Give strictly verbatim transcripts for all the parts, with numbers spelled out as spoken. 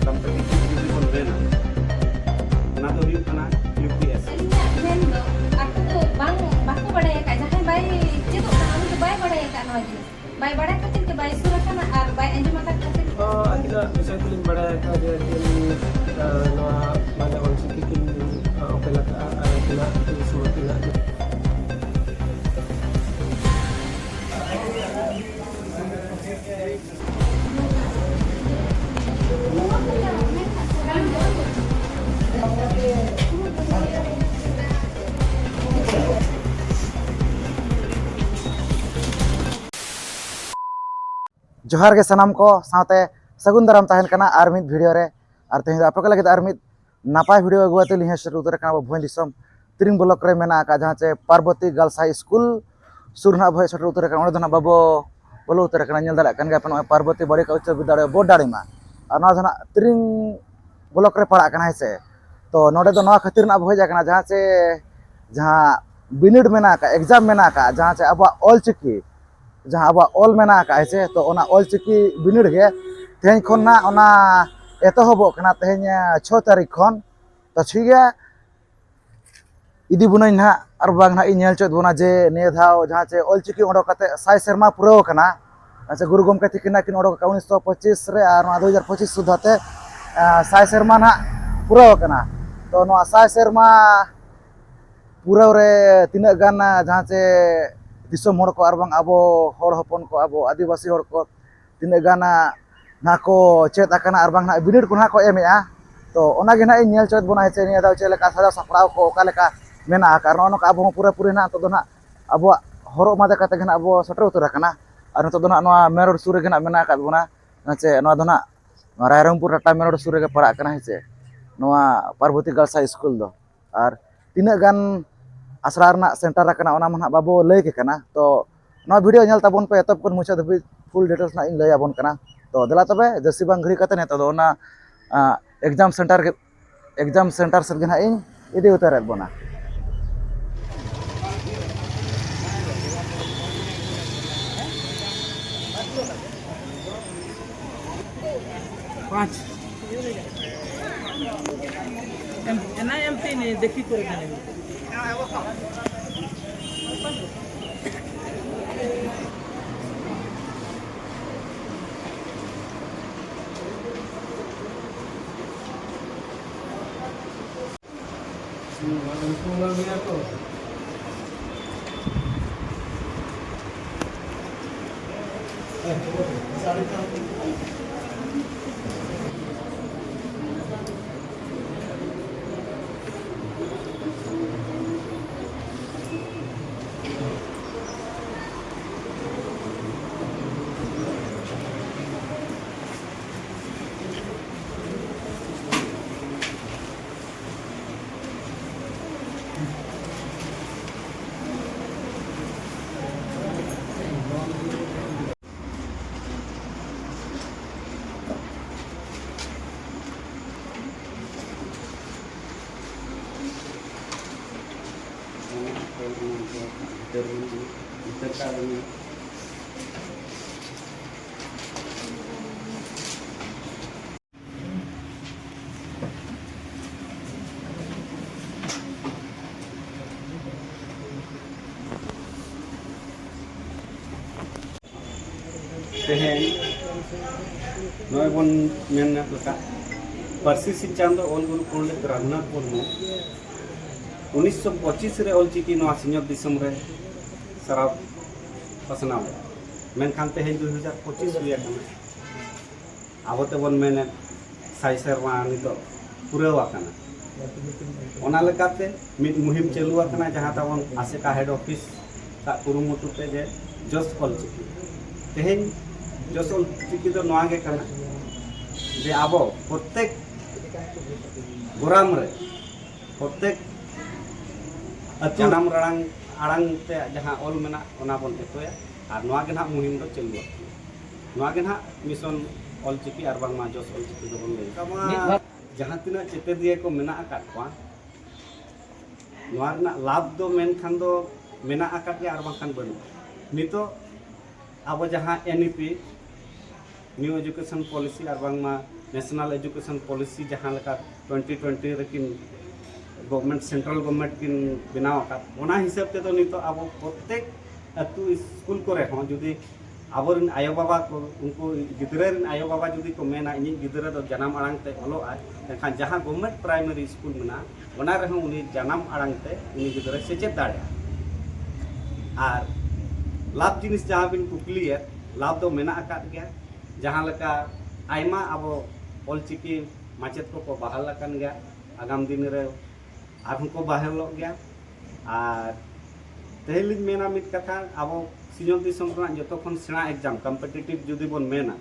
ᱠᱟᱱ ᱠᱟᱹᱴᱤᱡ ᱡᱩᱫᱤ ᱵᱚᱱ ᱢᱮᱱᱟ, ᱚᱱᱟ ᱫᱚ ᱦᱩᱭᱩᱜ ᱠᱟᱱᱟ ᱤᱭᱩ ᱯᱤ ᱮᱥ᱾ ᱟᱹᱞᱤᱧᱟᱜ ᱢᱮᱱ ᱫᱚ, ᱟᱠᱚ ᱫᱚ ᱵᱟᱝ, ᱵᱟᱠᱚ ᱵᱟᱲᱟᱭ ᱟᱠᱟᱫ, ᱡᱟᱦᱟᱸᱭ ᱵᱟᱭ ᱪᱮᱫᱚᱜ ᱠᱟᱱᱟ, ᱩᱱᱤ ᱫᱚ ᱵᱟᱭ ᱵᱟᱲᱟᱭ ᱟᱠᱟᱫ ᱱᱚᱣᱟ ᱡᱤᱱᱤᱥ᱾ ᱵᱟᱭ ᱵᱟᱲᱟᱭ ᱠᱷᱟᱹᱛᱤᱨ ᱛᱮ, ᱵᱟᱭ ᱥᱩᱨ ᱟᱠᱟᱱᱟ ᱟᱨ ᱵᱟᱭ ᱟᱸᱡᱚᱢ ᱟᱠᱟᱫ ᱠᱷᱟᱹᱛᱤᱨ ᱛᱮ᱾ ᱛᱚ, ᱟᱹᱠᱤᱱᱟᱜ ᱵᱤᱥᱚᱭ ᱛᱮᱞᱤᱧ ᱵᱟᱲᱟᱭ ᱟᱠᱟᱫᱟ ᱡᱮ ᱟᱹᱠᱤᱱ, ᱟᱸ, ᱱᱚᱣᱟ ᱢᱟᱱᱮ ᱚᱞᱪᱤᱠᱤ ᱠᱤᱱ, ᱟᱸ, ᱚᱯᱮᱞ ᱟᱠᱟᱫᱼᱟ ᱟᱨ ᱟᱹᱠᱤᱱᱟᱜ ᱥᱩᱨ ᱟᱹᱠᱤᱱᱟᱜ ᱡᱚᱦᱟᱨ ᱜᱮ ᱥᱟᱱᱟᱢ ᱠᱚ, ᱥᱟᱶᱛᱮ ᱥᱟᱹᱜᱩᱱ ᱫᱟᱨᱟᱢ ᱛᱟᱦᱮᱱ ᱠᱟᱱᱟ ᱟᱨ ᱢᱤᱫ ᱵᱷᱤᱰᱤᱭᱳ ᱨᱮ᱾ ᱟᱨ ᱛᱮᱦᱮᱧ ᱫᱚ ᱟᱯᱮ ᱠᱚ ᱞᱟᱹᱜᱤᱫ ᱟᱨ ᱢᱤᱫ ᱱᱟᱯᱟᱭ ᱵᱷᱤᱰᱤᱭᱳ ᱟᱹᱜᱩ ᱠᱟᱛᱮ ᱞᱤᱧ ᱦᱮᱡ ᱥᱮᱴᱮᱨ ᱩᱛᱟᱹᱨ ᱟᱠᱟᱱᱟ ᱟᱵᱚ ᱵᱷᱚᱸᱡᱽ ᱫᱤᱥᱚᱢ ᱛᱤᱨᱤᱝ ᱵᱞᱚᱠ ᱨᱮ ᱢᱮᱱᱟᱜ ᱟᱠᱟᱫ, ᱡᱟᱦᱟᱸ ᱪᱮ ᱯᱟᱨᱵᱚᱛᱤ ᱜᱟᱨᱞᱥ ᱦᱟᱭ ᱥᱠᱩᱞ ᱥᱩᱨ ᱱᱟᱦᱟᱜ ᱵᱷᱚᱸᱡᱽ ᱥᱮᱴᱮᱨ ᱩᱛᱟᱹᱨ ᱟᱠᱟᱱᱟ᱾ ᱚᱸᱰᱮ ᱫᱚ ᱱᱟᱦᱟᱜ ᱵᱟᱵᱚ ᱵᱚᱞᱚ ᱩᱛᱟᱹᱨ ᱟᱠᱟᱱᱟ᱾ ᱧᱮᱞ ᱫᱟᱲᱮᱭᱟᱜ ᱠᱟᱱ ᱜᱮᱭᱟ ᱯᱮ, ᱱᱚᱜᱼᱚᱭ ᱯᱟᱨᱵᱚᱛᱤ ᱵᱟᱲᱤᱠᱟ ᱩᱪᱪᱚ ᱵᱤᱫᱽᱫᱟᱞᱚᱭ ᱵᱳᱨᱰ ᱰᱟᱲᱤᱢᱟ, ᱟᱨ ᱱᱚᱣᱟ ᱫᱚ ᱱᱟᱦᱟᱜ ᱛᱤᱨᱤᱝ ᱵᱞᱚᱠ ᱨᱮ ᱯᱟᱲᱟᱜ ᱠᱟᱱᱟ, ᱦᱮᱸ ᱥᱮ᱾ ᱛᱚ ᱱᱚᱰᱮ ᱫᱚ ᱱᱚᱣᱟ ᱠᱷᱟᱹᱛᱤᱨ ᱱᱟᱦᱟᱜ ᱵᱷᱚᱸᱡᱽ ᱟᱠᱟᱱᱟ, ᱡᱟᱦᱟᱸ ᱪᱮ ᱡᱟᱦᱟᱸ ᱵᱤᱱᱤᱰ ᱢᱮᱱᱟᱜ ᱟᱠᱟᱫ, ᱮᱠᱡᱟᱢ ᱢᱮᱱᱟᱜ ᱟᱠᱟᱫ, ᱡᱟᱦᱟᱸ ᱪᱮ ᱟᱵᱚᱣᱟᱜ ᱚᱞᱪᱤᱠᱤ, ᱡᱟᱦᱟᱸ ᱟᱵᱚᱣᱟᱜ ᱚᱞ ᱢᱮᱱᱟᱜ ᱟᱠᱟᱫ, ᱦᱮᱸ ᱥᱮ, ᱛᱚ ᱚᱱᱟ ᱚᱞᱪᱤᱠᱤ ᱵᱤᱱᱤᱰ ᱜᱮ ᱛᱮᱦᱮᱧ ᱠᱷᱚᱱ ᱱᱟᱜ ᱚᱱᱟ ᱮᱛᱚᱦᱚᱵᱚᱜ ᱠᱟᱱᱟ, ᱛᱮᱦᱮᱧ, ᱟᱸ, ᱪᱷᱚ ᱛᱟᱹᱨᱤᱠᱷ ᱠᱷᱚᱱ᱾ ᱛᱚ ᱴᱷᱤᱠ ᱜᱮᱭᱟ, ᱤᱫᱤ ᱵᱚᱱᱟᱹᱧ ᱱᱟᱦᱟᱜ, ᱟᱨ ᱵᱟᱝ ᱱᱟᱦᱟᱜ ᱤᱧ ᱧᱮᱞ ᱦᱚᱪᱚᱭᱮᱫ ᱵᱚᱱᱟ ᱡᱮ ᱱᱤᱭᱟᱹ ᱫᱷᱟᱣ ᱡᱟᱦᱟᱸ ᱪᱮ ᱚᱞᱪᱤᱠᱤ ᱚᱰᱚᱠ ᱠᱟᱛᱮ ᱥᱟᱭ ᱥᱮᱨᱢᱟ ᱯᱩᱨᱟᱹᱣ ᱟᱠᱟᱱᱟ᱾ ᱟᱪᱪᱷᱟ, ᱜᱩᱨᱩ ᱜᱚᱢᱠᱮ ᱛᱤᱠᱤᱱᱟᱜ ᱠᱤᱱ ᱚᱰᱚᱠ ᱟᱠᱟᱫ ᱩᱱᱤᱥᱥᱚ ᱯᱚᱸᱪᱤᱥ ᱨᱮ, ᱟᱨ ᱱᱚᱣᱟ ᱫᱩ ᱦᱟᱡᱟᱨ ᱯᱚᱸᱪᱤᱥ ᱥᱩᱫᱷᱟ ᱛᱮ, ᱟᱸ, ᱥᱟᱭ ᱥᱮᱨᱢᱟ ᱱᱟᱦᱟᱜ ᱯᱩᱨᱟᱹᱣ ᱟᱠᱟᱱᱟ᱾ ᱛᱚ ᱱᱚᱣᱟ ᱥᱟᱭ ᱥᱮᱨᱢᱟ ᱯᱩᱨᱟᱹᱣ ᱨᱮ ᱛᱤᱱᱟᱹᱜ ᱜᱟᱱ, ᱟᱸ, ᱡᱟᱦᱟᱸ ᱪᱮ ᱫᱤᱥᱚᱢ ᱦᱚᱲ ᱠᱚ ᱟᱨ ᱵᱟᱝ ᱟᱵᱚ ᱦᱚᱲ ᱦᱚᱯᱚᱱ ᱠᱚ, ᱟᱵᱚ ᱟᱹᱫᱤᱵᱟᱹᱥᱤ ᱦᱚᱲ ᱠᱚ ᱛᱤᱱᱟᱹᱜ ᱜᱟᱱ, ᱟᱸ, ᱱᱟᱦᱟᱜ ᱠᱚ ᱪᱮᱫ ᱟᱠᱟᱱᱟ ᱟᱨ ᱵᱟᱝ ᱱᱟᱦᱟᱜ ᱵᱤᱱᱤᱰ ᱠᱚ ᱱᱟᱦᱟᱜ ᱠᱚ ᱮᱢᱮᱜᱼᱟ᱾ ᱛᱚ ᱚᱱᱟ ᱜᱮ ᱱᱟᱦᱟᱜ ᱤᱧ ᱧᱮᱞ ᱦᱚᱪᱚᱭᱮᱫ ᱵᱚᱱᱟ, ᱦᱮᱸ ᱪᱮ, ᱱᱤᱭᱟᱹ ᱫᱷᱟᱣ ᱪᱮᱫ ᱞᱮᱠᱟ ᱥᱟᱡᱟᱣ ᱥᱟᱯᱲᱟᱣ ᱠᱚ ᱚᱠᱟ ᱞᱮᱠᱟ ᱢᱮᱱᱟᱜ ᱟᱠᱟᱫ᱾ ᱱᱚᱜᱼᱚ ᱱᱚᱝᱠᱟ ᱟᱵᱚ ᱦᱚᱸ ᱯᱩᱨᱟᱹᱯᱩᱨᱤ ᱱᱟᱦᱟᱜ ᱱᱤᱛᱚᱜ ᱫᱚ ᱱᱟᱦᱟᱜ ᱟᱵᱚᱣᱟᱜ ᱦᱚᱨᱚᱜ ᱵᱟᱸᱫᱮ ᱠᱟᱛᱮ ᱜᱮ ᱱᱟᱦᱟᱜ ᱟᱵᱚ ᱥᱮᱴᱮᱨ ᱩᱛᱟᱹᱨ ᱟᱠᱟᱱᱟ᱾ ᱟᱨ ᱱᱤᱛᱚᱜ ᱫᱚ ᱱᱟᱦᱟᱜ ᱱᱚᱣᱟ ᱢᱮᱱ ᱨᱳᱰ ᱥᱩᱨ ᱨᱮᱜᱮ ᱱᱟᱦᱟᱜ ᱢᱮᱱᱟᱜ ᱟᱠᱟᱫ ᱵᱚᱱᱟ, ᱦᱮᱸ ᱪᱮ᱾ ᱱᱚᱣᱟ ᱫᱚ ᱱᱟᱦᱟᱜ ᱱᱚᱣᱟ ᱨᱟᱭᱨᱚᱝᱯᱩᱨ ᱴᱟᱴᱟ ᱢᱮᱱ ᱨᱳᱰ ᱥᱩᱨ ᱨᱮᱜᱮ ᱯᱟᱲᱟᱜ ᱠᱟᱱᱟ, ᱦᱮᱸ ᱪᱮ, ᱱᱚᱣᱟ ᱯᱟᱨᱵᱚᱛᱤ ᱜᱟᱨᱞᱥ ᱦᱟᱭ ᱥᱠᱩᱞ ᱫᱚ᱾ ᱟᱨ ᱛᱤᱱᱟᱹᱜ ᱜᱟᱱ ᱟᱥᱲᱟ ᱨᱮᱱᱟᱜ ᱥᱮᱱᱴᱟᱨ ᱟᱠᱟᱱᱟ, ᱚᱱᱟ ᱢᱟ ᱱᱟᱦᱟᱜ ᱵᱟᱵᱚ ᱞᱟᱹᱭ ᱠᱮ ᱠᱟᱱᱟ᱾ ᱛᱚ ᱱᱚᱣᱟ ᱵᱷᱤᱰᱤᱭᱳ ᱧᱮᱞ ᱛᱟᱵᱚᱱ ᱯᱮ ᱮᱛᱚᱦᱚᱵ ᱠᱷᱚᱱ ᱢᱩᱪᱟᱹᱫ ᱫᱷᱟᱹᱵᱤᱡ, ᱯᱷᱩᱞ ᱰᱤᱴᱮᱞᱥ ᱱᱟᱦᱟᱜ ᱤᱧ ᱞᱟᱹᱭ ᱟᱵᱚᱱ ᱠᱟᱱᱟ᱾ ᱛᱚ ᱫᱮᱞᱟ ᱛᱚᱵᱮ ᱡᱟᱹᱥᱛᱤ ᱵᱟᱝ ᱜᱷᱟᱹᱲᱤ ᱠᱟᱛᱮ ᱱᱤᱛᱚᱜ ᱫᱚ ᱚᱱᱟ, ᱟᱸ, ᱮᱠᱡᱟᱢ ᱥᱮᱱᱴᱟᱨ ᱜᱮ, ᱮᱠᱡᱟᱢ ᱥᱮᱱᱴᱟᱨ ᱥᱮᱫ ᱜᱮ ᱱᱟᱦᱟᱜ ᱤᱧ ᱤᱫᱤ ᱩᱛᱟᱹᱨᱮᱫ ᱵᱚᱱᱟ᱾ ᱯᱟᱸᱪ᱾ एम-, एना एम तीन देखी तो एना एम। ᱛᱮᱦᱮᱧ ᱱᱚᱜᱼᱚᱭ ᱵᱚᱱ ᱢᱮᱱ ᱧᱚᱜ ᱞᱮᱠᱟ, ᱯᱟᱹᱨᱥᱤ ᱥᱤᱧ ᱪᱟᱸᱫᱚ ᱚᱞ ᱜᱩᱨᱩ ᱯᱚᱱᱰᱤᱛ ᱨᱟᱹᱜᱷᱩᱱᱟᱛᱷ ᱢᱩᱨᱢᱩ ᱩᱱᱤᱥᱥᱚ ᱯᱚᱸᱪᱤᱥ ᱨᱮ ᱚᱞᱪᱤᱠᱤ ᱱᱚᱣᱟ ᱥᱤᱧᱚᱛ ᱫᱤᱥᱚᱢ ᱨᱮ ᱥᱟᱨᱟᱣ ᱯᱟᱥᱱᱟᱣ ᱞᱮᱫᱟ᱾ ᱢᱮᱱᱠᱷᱟᱱ ᱛᱮᱦᱮᱧ ᱫᱩ ᱦᱟᱡᱟᱨ ᱯᱚᱸᱪᱤᱥ ᱦᱩᱭ ᱟᱠᱟᱱᱟ᱾ ᱟᱵᱚ ᱛᱮᱵᱚᱱ ᱢᱮᱱᱮᱫ ᱥᱟᱭ ᱥᱮᱨᱢᱟ ᱱᱤᱛᱚᱜ ᱯᱩᱨᱟᱹᱣ ᱟᱠᱟᱱᱟ᱾ ᱚᱱᱟ ᱞᱮᱠᱟᱛᱮ ᱢᱤᱫ ᱢᱩᱦᱤᱢ ᱪᱟᱹᱞᱩ ᱟᱠᱟᱱᱟ, ᱡᱟᱦᱟᱸ ᱛᱟᱵᱚᱱ ᱟᱥᱮᱠᱟ ᱦᱮᱰ ᱚᱯᱷᱤᱥ ᱟᱜ ᱠᱩᱨᱩᱢᱩᱴᱩ ᱛᱮ, ᱡᱮ ᱡᱚᱥ ᱚᱞᱪᱤᱠᱤ᱾ ᱛᱮᱦᱮᱧ ᱡᱚᱥ ᱚᱞᱪᱤᱠᱤ ᱫᱚ ᱱᱚᱣᱟ ᱜᱮ ᱠᱟᱱᱟ ᱡᱮ ᱟᱵᱚ ᱯᱨᱚᱛᱮᱠ ᱜᱚᱨᱟᱢ ᱨᱮ, ᱯᱨᱚᱛᱮᱠ ᱟᱹᱛᱩ ᱡᱟᱱᱟᱢ ᱟᱲᱟᱝ, ᱟᱲᱟᱝ ᱛᱮ ᱡᱟᱦᱟᱸ ᱚᱞ ᱢᱮᱱᱟᱜ, ᱚᱱᱟ ᱵᱚᱱ ᱮᱛᱚᱭᱟ᱾ ᱟᱨ ᱱᱚᱣᱟ ᱜᱮ ᱱᱟᱦᱟᱜ ᱢᱩᱦᱤᱢ ᱫᱚ ᱪᱟᱹᱞᱩ ᱟᱠᱟᱱᱟ᱾ ᱱᱚᱣᱟ ᱜᱮ ᱱᱟᱦᱟᱜ ᱢᱤᱥᱚᱱ ᱚᱞᱪᱤᱠᱤ ᱟᱨ ᱵᱟᱝᱢᱟ ᱡᱚᱥ ᱚᱞᱪᱤᱠᱤ ᱫᱚᱵᱚᱱ ᱞᱟᱹᱭ᱾ ᱢᱤᱫ ᱵᱟᱨ ᱡᱟᱦᱟᱸ ᱛᱤᱱᱟᱹᱜ ᱪᱮᱛᱮᱫᱤᱭᱟᱹ ᱠᱚ ᱢᱮᱱᱟᱜ ᱟᱠᱟᱫ ᱠᱚᱣᱟ, ᱱᱚᱣᱟ ᱨᱮᱱᱟᱜ ᱞᱟᱵᱷ ᱫᱚ ᱢᱮᱱᱠᱷᱟᱱ ᱫᱚ ᱢᱮᱱᱟᱜ ᱟᱠᱟᱫ ᱜᱮᱭᱟ, ᱟᱨ ᱵᱟᱝᱠᱷᱟᱱ ᱵᱟᱹᱱᱩᱜᱼᱟ᱾ ᱱᱤᱛᱚᱜ ᱟᱵᱚ ᱡᱟᱦᱟᱸ N E P new education policy ᱟᱨ ᱵᱟᱝᱢᱟ ᱱᱮᱥᱱᱟᱞ ᱮᱡᱩᱠᱮᱥᱚᱱ ᱯᱚᱞᱤᱥᱤ ᱡᱟᱦᱟᱸ ᱞᱮᱠᱟ ᱴᱩᱭᱮᱱᱴᱤ ᱴᱩᱭᱮᱱᱴᱤ ᱨᱮᱠᱤᱱ ᱜᱚᱵᱷᱢᱮᱱᱴ, ᱥᱮᱱᱴᱨᱟᱞ ᱜᱚᱵᱷᱢᱮᱱᱴ ᱠᱤᱱ ᱵᱮᱱᱟᱣ ᱟᱠᱟᱫ, ᱚᱱᱟ ᱦᱤᱥᱟᱹᱵ ᱛᱮᱫᱚ ᱱᱤᱛᱚᱜ ᱟᱵᱚ ᱯᱨᱚᱛᱮᱠ ᱟᱹᱛᱩ ᱥᱠᱩᱞ ᱠᱚᱨᱮ ᱦᱚᱸ ᱡᱩᱫᱤ ᱟᱵᱚᱨᱮᱱ ᱟᱭᱳᱼᱵᱟᱵᱟ ᱠᱚ, ᱩᱱᱠᱩ ᱜᱤᱫᱽᱨᱟᱹ ᱨᱮᱱ ᱟᱭᱳᱼᱵᱟᱵᱟ ᱡᱩᱫᱤ ᱠᱚ ᱢᱮᱱᱟ, "ᱤᱧᱤᱡ ᱜᱤᱫᱽᱨᱟᱹ ᱫᱚ ᱡᱟᱱᱟᱢ ᱟᱲᱟᱝ ᱛᱮ ᱚᱞᱚᱜ ᱟᱭ", ᱮᱱᱠᱷᱟᱱ ᱡᱟᱦᱟᱸ ᱜᱚᱵᱷᱢᱮᱱᱴ ᱯᱨᱟᱭᱢᱟᱨᱤ ᱥᱠᱩᱞ ᱢᱮᱱᱟᱜᱼᱟ, ᱚᱱᱟ ᱨᱮᱦᱚᱸ ᱩᱱᱤ ᱡᱟᱱᱟᱢ ᱟᱲᱟᱝ ᱛᱮ ᱩᱱᱤ ᱜᱤᱫᱽᱨᱟᱹᱭ ᱥᱮᱪᱮᱫ ᱫᱟᱲᱮᱭᱟᱜᱼᱟ᱾ ᱟᱨ ᱞᱟᱵᱷ ᱡᱤᱱᱤᱥ ᱡᱟᱦᱟᱸ ᱵᱤᱱ ᱠᱩᱠᱞᱤᱭᱮᱫ, ᱞᱟᱵᱷ ᱫᱚ ᱢᱮᱱᱟᱜ ᱟᱠᱟᱫ ᱜᱮᱭᱟ᱾ ᱡᱟᱦᱟᱸ ᱞᱮᱠᱟ ᱟᱭᱢᱟ ᱟᱵᱚ ᱚᱞᱪᱤᱠᱤ ᱢᱟᱪᱮᱫ ᱠᱚᱠᱚ ᱵᱟᱦᱟᱞ ᱟᱠᱟᱱ ᱜᱮᱭᱟ, ᱟᱜᱟᱢ ᱫᱤᱱ ᱨᱮ ᱟᱨᱦᱚᱸ ᱠᱚ ᱵᱟᱦᱟᱞᱚᱜ ᱜᱮᱭᱟ᱾ ᱟᱨ ᱛᱮᱦᱮᱧ ᱞᱤᱧ ᱢᱮᱱᱟ ᱢᱤᱫ ᱠᱟᱛᱷᱟ, ᱟᱵᱚ ᱥᱤᱧᱚᱛ ᱫᱤᱥᱚᱢ ᱨᱮᱱᱟᱜ ᱡᱚᱛᱚ ᱠᱷᱚᱱ ᱥᱮᱬᱟ ᱮᱠᱡᱟᱢ, ᱠᱚᱢᱯᱤᱴᱤᱴᱤᱵᱷ ᱡᱩᱫᱤ ᱵᱚᱱ ᱢᱮᱱᱟ,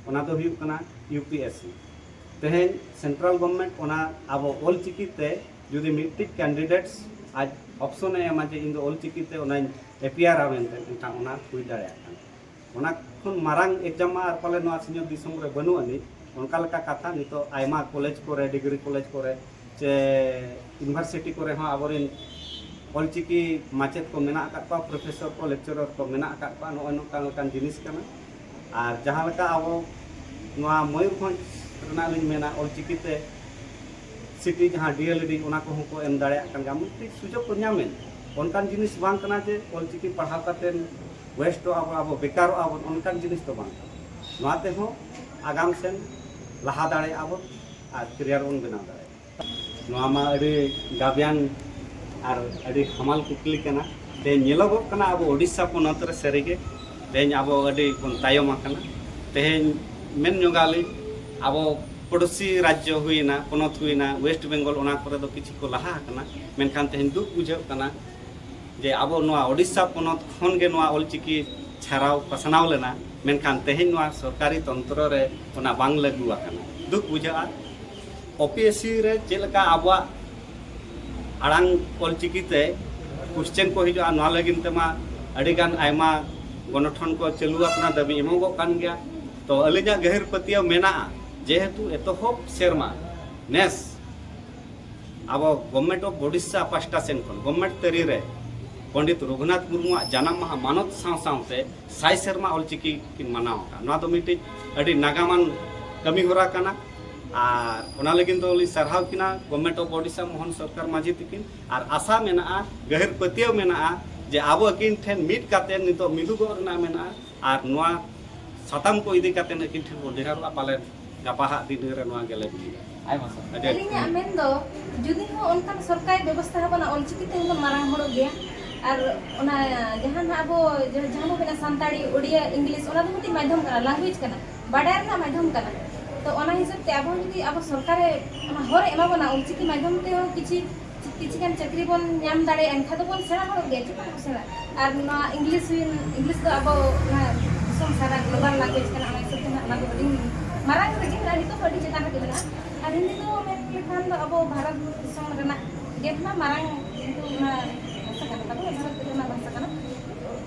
ᱚᱱᱟ ᱫᱚ ᱦᱩᱭᱩᱜ ᱠᱟᱱᱟ ᱭᱩ ᱯᱤ ᱮᱥ ᱥᱤ᱾ ᱛᱮᱦᱮᱧ ᱥᱮᱱᱴᱨᱟᱞ ᱜᱚᱵᱷᱢᱮᱱᱴ ᱚᱱᱟ ᱟᱵᱚ ᱚᱞᱪᱤᱠᱤ ᱛᱮ ᱡᱩᱫᱤ ᱢᱤᱫᱴᱤᱡ ᱠᱮᱱᱰᱤᱰᱮᱴᱥ ᱟᱡ ᱚᱯᱥᱚᱱᱮ ᱮᱢᱟ ᱡᱮ ᱤᱧ ᱫᱚ ᱚᱞᱪᱤᱠᱤ ᱛᱮ ᱚᱱᱟᱧ ᱮᱯᱤᱭᱟᱨᱟ ᱢᱮᱱᱛᱮ, ᱮᱱᱠᱷᱟᱱ ᱚᱱᱟ ᱦᱩᱭ ᱫᱟᱲᱮᱭᱟᱜ ᱠᱟᱱᱟ᱾ ᱚᱱᱟ ᱠᱷᱚᱱ ᱢᱟᱨᱟᱝ ᱮᱠᱡᱟᱢ ᱢᱟ ᱟᱨ ᱯᱟᱞᱮ ᱱᱚᱣᱟ ᱥᱤᱧᱚᱛ ᱫᱤᱥᱚᱢ ᱨᱮ ᱵᱟᱹᱱᱩᱜ ᱟᱹᱱᱤᱡ᱾ ᱚᱱᱠᱟ ᱞᱮᱠᱟ ᱠᱟᱛᱷᱟ, ᱱᱤᱛᱚᱜ ᱟᱭᱢᱟ ᱠᱚᱞᱮᱡᱽ ᱠᱚᱨᱮ, ᱰᱤᱜᱽᱨᱤ ᱠᱚᱞᱮᱡᱽ ᱠᱚᱨᱮ ᱥᱮ ᱤᱭᱩᱱᱤᱵᱷᱟᱨᱥᱤᱴᱤ ᱠᱚᱨᱮ ᱦᱚᱸ ᱟᱵᱚᱨᱮᱱ ᱚᱞᱪᱤᱠᱤ ᱢᱟᱪᱮᱫ ᱠᱚ ᱢᱮᱱᱟᱜ ᱟᱠᱟᱫ ᱠᱚᱣᱟ, ᱯᱨᱚᱯᱷᱮᱥᱚᱨ ᱠᱚ, ᱞᱮᱠᱪᱟᱨᱟᱨ ᱠᱚ ᱢᱮᱱᱟᱜ ᱟᱠᱟᱫ ᱠᱚᱣᱟ᱾ ᱱᱚᱜᱼᱚᱭ ᱱᱚᱝᱠᱟᱱ ᱞᱮᱠᱟᱱ ᱡᱤᱱᱤᱥ ᱠᱟᱱᱟ᱾ ᱟᱨ ᱡᱟᱦᱟᱸ ᱞᱮᱠᱟ ᱟᱵᱚ ᱱᱚᱣᱟ ᱢᱚᱭᱩᱨᱵᱷᱚᱸᱡᱽ ᱨᱮᱱᱟᱜ ᱞᱤᱧ ᱢᱮᱱᱟ, ᱚᱞᱪᱤᱠᱤ ᱛᱮ ᱥᱤᱴᱤ ᱡᱟᱦᱟᱸ ᱰᱤ ᱮᱞ ᱮᱰ, ᱚᱱᱟ ᱠᱚᱦᱚᱸ ᱠᱚ ᱮᱢ ᱫᱟᱲᱮᱭᱟᱜ ᱠᱟᱱ ᱜᱮᱭᱟ, ᱢᱤᱫᱴᱤᱡ ᱥᱩᱡᱳᱜᱽ ᱠᱚ ᱧᱟᱢᱮᱫ᱾ ᱚᱱᱠᱟᱱ ᱡᱤᱱᱤᱥ ᱵᱟᱝ ᱠᱟᱱᱟ ᱡᱮ ᱚᱞᱪᱤᱠᱤ ᱯᱟᱲᱦᱟᱣ ᱠᱟᱛᱮᱫ ᱣᱮᱥᱴᱚᱜ ᱟᱵᱚ, ᱟᱵᱚ ᱵᱮᱠᱟᱨᱚᱜ ᱟᱵᱚᱱ, ᱚᱱᱠᱟᱱ ᱡᱤᱱᱤᱥ ᱫᱚ ᱵᱟᱝ ᱠᱟᱱᱟ᱾ ᱱᱚᱣᱟ ᱛᱮᱦᱚᱸ ᱟᱜᱟᱢ ᱥᱮᱱ ᱞᱟᱦᱟ ᱫᱟᱲᱮᱭᱟᱜᱼᱟ ᱵᱚᱱ ᱟᱨ ᱠᱮᱨᱤᱭᱟᱨ ᱵᱚᱱ ᱵᱮᱱᱟᱣ ᱫᱟᱲᱮᱭᱟᱜᱼᱟ᱾ ᱱᱚᱣᱟ ᱢᱟ ᱟᱹᱰᱤ ᱜᱟᱵᱮᱭᱟᱱ ᱟᱨ ᱟᱹᱰᱤ ᱦᱟᱢᱟᱞ ᱠᱩᱠᱞᱤ ᱠᱟᱱᱟ᱾ ᱛᱮᱦᱮᱧ ᱧᱮᱞᱚᱜᱚᱜ ᱠᱟᱱᱟ ᱟᱵᱚ ᱳᱰᱤᱥᱟ ᱯᱚᱱᱚᱛ ᱨᱮ ᱥᱟᱹᱨᱤᱜᱮ ᱛᱮᱦᱮᱧ ᱟᱵᱚ ᱟᱹᱰᱤ ᱵᱚᱱ ᱛᱟᱭᱚᱢ ᱟᱠᱟᱱᱟ᱾ ᱛᱮᱦᱮᱧ ᱢᱮᱱ ᱧᱚᱜᱟᱞᱤᱧ, ᱟᱵᱚ ᱯᱚᱲᱚᱥᱤ ᱨᱟᱡᱽᱡᱚ ᱦᱩᱭᱮᱱᱟ, ᱯᱚᱱᱚᱛ ᱦᱩᱭᱮᱱᱟ, ᱳᱭᱮᱥᱴ ᱵᱮᱝᱜᱚᱞ, ᱚᱱᱟ ᱠᱚᱨᱮ ᱫᱚ ᱠᱤᱪᱷᱩ ᱠᱚ ᱞᱟᱦᱟ ᱟᱠᱟᱱᱟ᱾ ᱢᱮᱱᱠᱷᱟᱱ ᱛᱮᱦᱮᱧ ᱫᱩᱠ ᱵᱩᱡᱷᱟᱹᱜ ᱠᱟᱱᱟ ᱡᱮ ᱟᱵᱚ ᱱᱚᱣᱟ ᱳᱰᱤᱥᱟ ᱯᱚᱱᱚᱛ ᱠᱷᱚᱱ ᱜᱮ ᱱᱚᱣᱟ ᱚᱞᱪᱤᱠᱤ ᱪᱷᱟᱨᱟᱣ ᱯᱟᱥᱱᱟᱣ ᱞᱮᱱᱟ, ᱢᱮᱱᱠᱷᱟᱱ ᱛᱮᱦᱮᱧ ᱱᱚᱣᱟ ᱥᱚᱨᱠᱟᱨᱤ ᱛᱚᱱᱛᱨᱚ ᱨᱮ ᱚᱱᱟ ᱵᱟᱝ ᱞᱟᱹᱜᱩ ᱟᱠᱟᱱᱟ᱾ ᱫᱩᱠ ᱵᱩᱡᱷᱟᱹᱜᱼᱟ᱾ ᱳ ᱯᱤ ᱮᱥ ᱥᱤ ᱨᱮ ᱪᱮᱫ ᱞᱮᱠᱟ ᱟᱵᱚᱣᱟᱜ ᱟᱲᱟᱝ ᱚᱞᱪᱤᱠᱤ ᱛᱮ ᱠᱚᱥᱪᱮᱱ ᱠᱚ ᱦᱤᱡᱩᱜᱼᱟ, ᱱᱚᱣᱟ ᱞᱟᱹᱜᱤᱫ ᱛᱮᱢᱟ ᱟᱹᱰᱤᱜᱟᱱ ᱟᱭᱢᱟ ᱜᱚᱱᱚᱴᱷᱚᱱ ᱠᱚ ᱪᱟᱹᱞᱩ ᱟᱠᱟᱱᱟ, ᱫᱟᱹᱵᱤ ᱮᱢᱚᱜᱚᱜ ᱠᱟᱱ ᱜᱮᱭᱟ᱾ ᱛᱚ ᱟᱹᱞᱤᱧᱟᱜ ᱜᱟᱹᱦᱤᱨ ᱯᱟᱹᱛᱭᱟᱹᱣ ᱢᱮᱱᱟᱜᱼᱟ, ᱡᱮᱦᱮᱛᱩ ᱮᱛᱚᱦᱚᱵ ᱥᱮᱨᱢᱟ ᱱᱮᱥ ᱟᱵᱚ ᱜᱚᱵᱷᱢᱮᱱᱴ ᱚᱯᱷ ᱳᱰᱤᱥᱟ ᱯᱟᱥᱴᱟ ᱥᱮᱱ ᱠᱷᱚᱱ, ᱜᱚᱵᱷᱢᱮᱱᱴ ᱛᱟᱹᱨᱤ ᱨᱮ ᱯᱚᱱᱰᱤᱛ ᱨᱚᱜᱷᱩᱱᱟᱛᱷ ᱢᱩᱨᱢᱩᱣᱟᱜ ᱡᱟᱱᱟᱢ ᱢᱟᱦᱟ ᱢᱟᱱᱚᱛ ᱥᱟᱶ ᱥᱟᱶᱛᱮ ᱥᱟᱭ ᱥᱮᱨᱢᱟ ᱚᱞᱪᱤᱠᱤ ᱠᱤᱱ ᱢᱟᱱᱟᱣ ᱟᱠᱟᱫ᱾ ᱱᱚᱣᱟ ᱫᱚ ᱢᱤᱫᱴᱤᱡ ᱟᱹᱰᱤ ᱱᱟᱜᱟᱢᱟᱱ ᱠᱟᱹᱢᱤ ᱦᱚᱨᱟ ᱠᱟᱱᱟ᱾ ᱟᱨ ᱚᱱᱟ ᱞᱟᱹᱜᱤᱫ ᱫᱚ ᱞᱤᱧ ᱥᱟᱨᱦᱟᱣ ᱠᱤᱱᱟ Government of Odisha ᱢᱳᱦᱚᱱ ᱥᱚᱨᱠᱟᱨ ᱢᱟᱹᱡᱷᱤ ᱛᱤᱠᱤᱱ᱾ ᱟᱨ ᱟᱥᱟ ᱢᱮᱱᱟᱜᱼᱟ, ᱜᱟᱹᱦᱤᱨ ᱯᱟᱹᱛᱭᱟᱹᱣ ᱢᱮᱱᱟᱜᱼᱟ ᱡᱮ ᱟᱵᱚ ᱟᱹᱠᱤᱱ ᱴᱷᱮᱱ ᱢᱤᱫ ᱠᱟᱛᱮ ᱱᱤᱛᱚᱜ ᱢᱤᱫᱩᱜᱚᱜ ᱨᱮᱱᱟᱜ ᱢᱮᱱᱟᱜᱼᱟ᱾ ᱟᱨ ᱱᱚᱣᱟ ᱥᱟᱛᱟᱢ ᱠᱚ ᱤᱫᱤ ᱠᱟᱛᱮ ᱟᱹᱠᱤᱱ ᱴᱷᱮᱱ ᱵᱚᱱ ᱰᱮᱦᱟᱨᱚᱜᱼᱟ, ᱯᱟᱞᱮᱱ ᱜᱟᱯᱟ ᱦᱟᱜ ᱫᱤᱱ ᱨᱮ ᱱᱚᱣᱟ ᱜᱮᱞᱮ ᱵᱩᱡᱷᱟᱹᱣᱟ᱾ ᱟᱭᱢᱟ ᱥᱟᱨᱦᱟᱣ᱾ ᱟᱹᱰᱤ ᱟᱹᱞᱤᱧᱟᱜ ᱢᱮᱱ ᱫᱚ, ᱡᱩᱫᱤ ᱦᱚᱸ ᱚᱱᱠᱟᱱ ᱥᱚᱨᱠᱟᱨᱤ ᱵᱮᱵᱚᱥᱛᱷᱟ ᱦᱚᱸ ᱵᱟᱹᱱᱩᱜᱼᱟ, ᱚᱞᱪᱤᱠᱤ ᱛᱮᱦᱚᱸ ᱵᱚᱱ ᱢᱟᱨᱟᱝ ᱦᱚᱲᱚᱜ ᱜᱮᱭᱟ᱾ ᱟᱨ ᱚᱱᱟ ᱡᱟᱦᱟᱸ ᱱᱟᱜ ᱟᱵᱚ ᱡᱟᱦᱟᱸ ᱵᱚ ᱢᱮᱱᱟ ᱥᱟᱱᱛᱟᱲᱤ, ᱳᱰᱤᱭᱟ, ᱤᱝᱞᱤᱥ, ᱚᱱᱟ ᱫᱚ ᱢᱤᱫᱴᱤᱡ ᱢᱟᱫᱽᱫᱷᱚᱢ ᱠᱟᱱᱟ, ᱞᱮᱝᱜᱩᱭᱮᱡᱽ ᱠᱟᱱᱟ, ᱵᱟᱰᱟᱭ ᱨᱮᱱᱟᱜ ᱢᱟᱫᱽᱫᱷᱚᱢ ᱠᱟᱱᱟ᱾ ᱛᱚ ᱚᱱᱟ ᱦᱤᱥᱟᱹᱵ ᱛᱮ ᱟᱵᱚ ᱡᱩᱫᱤ ᱟᱵᱚ ᱥᱚᱨᱠᱟᱨᱮ ᱚᱱᱟ ᱦᱚᱨ ᱮ ᱮᱢᱟ ᱵᱚᱱᱟ, ᱚᱞᱪᱤᱠᱤ ᱢᱟᱫᱽᱫᱷᱚᱢ ᱛᱮᱦᱚᱸ ᱠᱤᱪᱷᱤ ᱠᱤᱪᱷᱤ ᱜᱟᱱ ᱪᱟᱹᱠᱨᱤ ᱵᱚᱱ ᱧᱟᱢ ᱫᱟᱲᱮᱭᱟᱜᱼᱟ, ᱮᱱᱠᱷᱟᱱ ᱫᱚᱵᱚᱱ ᱥᱮᱬᱟ ᱦᱚᱲᱚᱜ ᱜᱮᱭᱟ, ᱪᱮᱫᱟᱜ ᱵᱟᱵᱚᱱ ᱥᱮᱬᱟ? ᱟᱨ ᱱᱚᱣᱟ ᱤᱝᱞᱤᱥ ᱦᱩᱭᱮᱱ, ᱤᱝᱞᱤᱥ ᱫᱚ ᱟᱵᱚ ᱚᱱᱟ ᱫᱤᱥᱚᱢ ᱥᱟᱨᱟ global language ᱠᱟᱱᱟ, ᱚᱱᱟ ᱦᱤᱥᱟᱹᱵ ᱛᱮ ᱱᱟᱦᱟᱜ ᱚᱱᱟ ᱫᱚ ᱟᱹᱰᱤ ᱢᱟᱨᱟᱝ ᱨᱮᱜᱮ ᱢᱮᱱᱟᱜᱼᱟ, ᱱᱤᱛᱚᱜ ᱦᱚᱸ ᱟᱹᱰᱤ ᱪᱮᱛᱟᱱ ᱨᱮᱜᱮ ᱢᱮᱱᱟᱜᱼᱟ᱾ ᱟᱨ ᱦᱤᱱᱫᱤ ᱫᱚ ᱢᱮᱱ ᱞᱮᱠᱷᱟᱱ ᱫᱚ ᱟᱵᱚ ᱵᱷᱟᱨᱚᱛ ᱫᱤᱥᱚᱢ ᱨᱮᱱᱟᱜ ᱜᱮ ᱱᱟᱦᱟᱜ ᱢᱟᱨᱟᱝ ᱠᱤᱱᱛᱩ ᱚᱱᱟ ᱵᱷᱟᱥᱟ ᱠᱟᱱᱟ ᱛᱟᱵᱚᱱ, ᱵᱷᱟᱨᱚᱛ ᱨᱮᱱᱟᱜ ᱵᱷᱟᱥᱟ ᱠᱟᱱᱟ,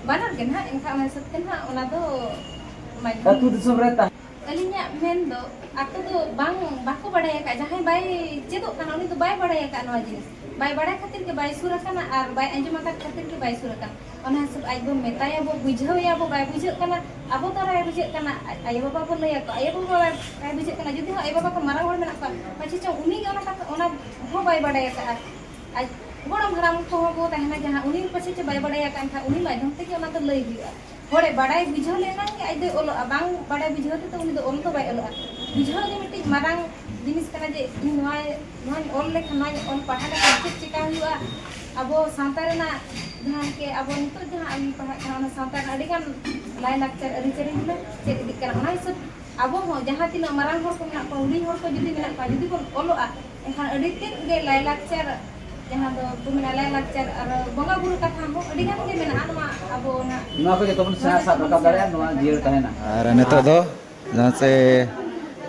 ᱵᱟᱱᱟᱨ ᱜᱮ ᱱᱟᱦᱟᱜ, ᱮᱱᱠᱷᱟᱱ ᱚᱱᱟ ᱦᱤᱥᱟᱹᱵ ᱛᱮ ᱱᱟᱦᱟᱜ ᱚᱱᱟ ᱫᱚ ᱢᱟᱫᱽᱫᱷᱚᱢ᱾ ᱟᱹᱛᱩ ᱫᱤᱥᱚᱢ ᱨᱮ ᱛᱟᱦᱮᱸ ᱟᱹᱞᱤᱧᱟᱜ ᱢᱮᱱ ᱫᱚ, ᱟᱠᱚ ᱫᱚ ᱵᱟᱝ, ᱵᱟᱠᱚ ᱵᱟᱲᱟᱭ ᱟᱠᱟᱫ, ᱡᱟᱦᱟᱸᱭ ᱵᱟᱭ ᱪᱮᱫᱚᱜ ᱠᱟᱱᱟ, ᱩᱱᱤ ᱫᱚ ᱵᱟᱭ ᱵᱟᱲᱟᱭ ᱟᱠᱟᱫ ᱱᱚᱣᱟ ᱡᱤᱱᱤᱥ᱾ ᱵᱟᱭ ᱵᱟᱲᱟᱭ ᱠᱷᱟᱹᱛᱤᱨ ᱜᱮ ᱵᱟᱭ ᱥᱩᱨ ᱟᱠᱟᱱᱟ ᱟᱨ ᱵᱟᱭ ᱟᱸᱡᱚᱢ ᱟᱠᱟᱫ ᱠᱷᱟᱹᱛᱤᱨ ᱜᱮ ᱵᱟᱭ ᱥᱩᱨ ᱟᱠᱟᱱᱟ᱾ ᱚᱱᱟ ᱦᱤᱥᱟᱹᱵ ᱟᱡ ᱵᱚ ᱢᱮᱛᱟᱭᱟ ᱵᱚ, ᱵᱩᱡᱷᱟᱹᱣ ᱮᱭᱟ ᱵᱚ, ᱵᱟᱭ ᱵᱩᱡᱷᱟᱹᱜ ᱠᱟᱱᱟ, ᱟᱵᱚ ᱫᱚ ᱵᱟᱭ ᱵᱩᱡᱷᱟᱹᱜ ᱠᱟᱱᱟ, ᱟᱡ ᱟᱭᱳ ᱵᱟᱵᱟ ᱵᱚ ᱞᱟᱹᱭ ᱟᱠᱚᱣᱟ, ᱟᱭᱳ ᱵᱟᱵᱟ ᱵᱟᱭ, ᱵᱟᱭ ᱵᱩᱡᱷᱟᱹᱜ ᱠᱟᱱᱟ᱾ ᱡᱩᱫᱤ ᱦᱚᱸ ᱟᱭᱳ ᱵᱟᱵᱟ ᱠᱚ ᱢᱟᱨᱟᱝ ᱦᱚᱲ ᱢᱮᱱᱟᱜ ᱠᱚᱣᱟ, ᱯᱟᱪᱷᱮ ᱪᱚᱝ ᱩᱱᱤ ᱜᱮ ᱚᱱᱟ ᱠᱟᱛᱷᱟ, ᱚᱱᱟ ᱦᱚᱸ ᱵᱟᱭ ᱵᱟᱲᱟᱭ ᱟᱠᱟᱫᱼᱟ᱾ ᱟᱡ ᱜᱚᱲᱚᱢ ᱦᱟᱲᱟᱢ ᱠᱚᱦᱚᱸ ᱠᱚ ᱛᱟᱦᱮᱱᱟ ᱡᱟᱦᱟᱸ, ᱩᱱᱤ ᱯᱟᱪᱷᱮ ᱪᱚ ᱵᱟᱭ ᱵᱟᱲᱟᱭ ᱟᱠᱟᱫ, ᱮᱱᱠᱷᱟᱱ ᱩᱱᱤ ᱢᱟᱫᱽᱫᱷᱚᱢ ᱛᱮᱜᱮ ᱚᱱᱟ ᱫᱚ ᱞᱟᱹᱭ ᱦᱩᱭᱩᱜᱼᱟ᱾ ᱦᱚᱲᱮ ᱵᱟᱲᱟᱭ ᱵᱩᱡᱷᱟᱹᱣ ᱞᱮᱱᱟᱝ ᱜᱮ ᱟᱡ ᱫᱚᱭ ᱚᱞᱚᱜᱼᱟ, ᱵᱟᱝ ᱵᱟᱲᱟᱭ ᱵᱩᱡᱷᱟᱹᱣ ᱛᱮᱫᱚ ᱩᱱᱤ ᱫᱚ ᱚᱞ ᱫᱚ ᱵᱟᱭ ᱚᱞᱚᱜᱼᱟ᱾ ᱵᱩᱡᱷᱟᱹᱣ ᱜᱮ ᱢᱤᱫᱴᱤᱡ ᱢᱟᱨᱟᱝ ᱡᱤᱱᱤᱥ ᱠᱟᱱᱟ, ᱡᱮ ᱤᱧ ᱱᱚᱣᱟ, ᱱᱚᱣᱟᱧ ᱚᱞ ᱞᱮᱠᱷᱟᱱ, ᱱᱚᱣᱟᱧ ᱚᱞ ᱯᱟᱲᱦᱟᱣ ᱞᱮᱠᱷᱟᱱ ᱪᱮᱫ ᱪᱮᱠᱟ ᱦᱩᱭᱩᱜᱼᱟ᱾ ᱟᱵᱚ ᱥᱟᱶᱛᱟ ᱨᱮᱱᱟᱜ ᱡᱟᱦᱟᱸ ᱠᱤ ᱟᱵᱚ ᱱᱤᱛᱚᱜ ᱡᱟᱦᱟᱸ ᱟᱹᱞᱤᱧ ᱯᱟᱲᱦᱟᱜ ᱠᱟᱱᱟ, ᱚᱱᱟ ᱥᱟᱶᱛᱟ ᱨᱮᱱᱟᱜ ᱟᱹᱰᱤᱜᱟᱱ ᱞᱟᱭᱼᱞᱟᱠᱪᱟᱨ ᱟᱹᱨᱤᱪᱟᱹᱞᱤ ᱦᱩᱱᱟᱹᱝ ᱪᱮᱫ ᱤᱫᱤᱜ ᱠᱟᱱᱟ, ᱚᱱᱟ ᱦᱤᱥᱟᱹᱵ ᱟᱵᱚ ᱦᱚᱸ ᱡᱟᱦᱟᱸ ᱛᱤᱱᱟᱹᱜ ᱢᱟᱨᱟᱝ ᱦᱚᱲ ᱠᱚ ᱢᱮᱱᱟᱜ ᱠᱚᱣᱟ, ᱦᱩᱰᱤᱧ ᱦᱚᱲ ᱠᱚ ᱡᱩᱫᱤ ᱢᱮᱱᱟᱜ ᱠᱚᱣᱟ, ᱡᱩᱫᱤ ᱵᱚᱱ ᱚᱞᱚᱜᱼᱟ, ᱮᱱᱠᱷᱟᱱ ᱟᱹᱰᱤ ᱛᱮᱫ ᱜᱮ ᱞᱟᱭᱼᱞᱟᱠᱪᱟᱨ, ᱡᱟᱦᱟᱸ ᱫᱚ ᱠᱚ ᱢᱮᱱᱟ ᱞᱟᱭᱼᱞᱟᱠᱪᱟᱨ ᱟᱨ ᱵᱚᱸᱜᱟ ᱵᱩᱨᱩ ᱠᱟᱛᱷᱟ ᱦᱚᱸ ᱟᱹᱰᱤ ᱜᱟᱱ ᱜᱮ ᱢᱮᱱᱟᱜᱼᱟ᱾ ᱱᱚᱣᱟ ᱟᱵᱚ ᱚᱱᱟ ᱱᱚᱣᱟ ᱠᱚ ᱡᱚᱛᱚ ᱵᱚᱱ ᱥᱮᱬᱟ ᱥᱟᱵ ᱨᱟᱠᱟᱵ ᱫᱟᱲᱮᱭᱟᱜᱼᱟ, ᱱᱚᱣᱟ ᱡᱤᱭᱟᱹᱲ ᱛᱟᱦᱮᱱᱟ᱾ ᱟᱨ ᱱᱤᱛᱚᱜ ᱫᱚ ᱡᱟᱦᱟᱸ ᱥᱮ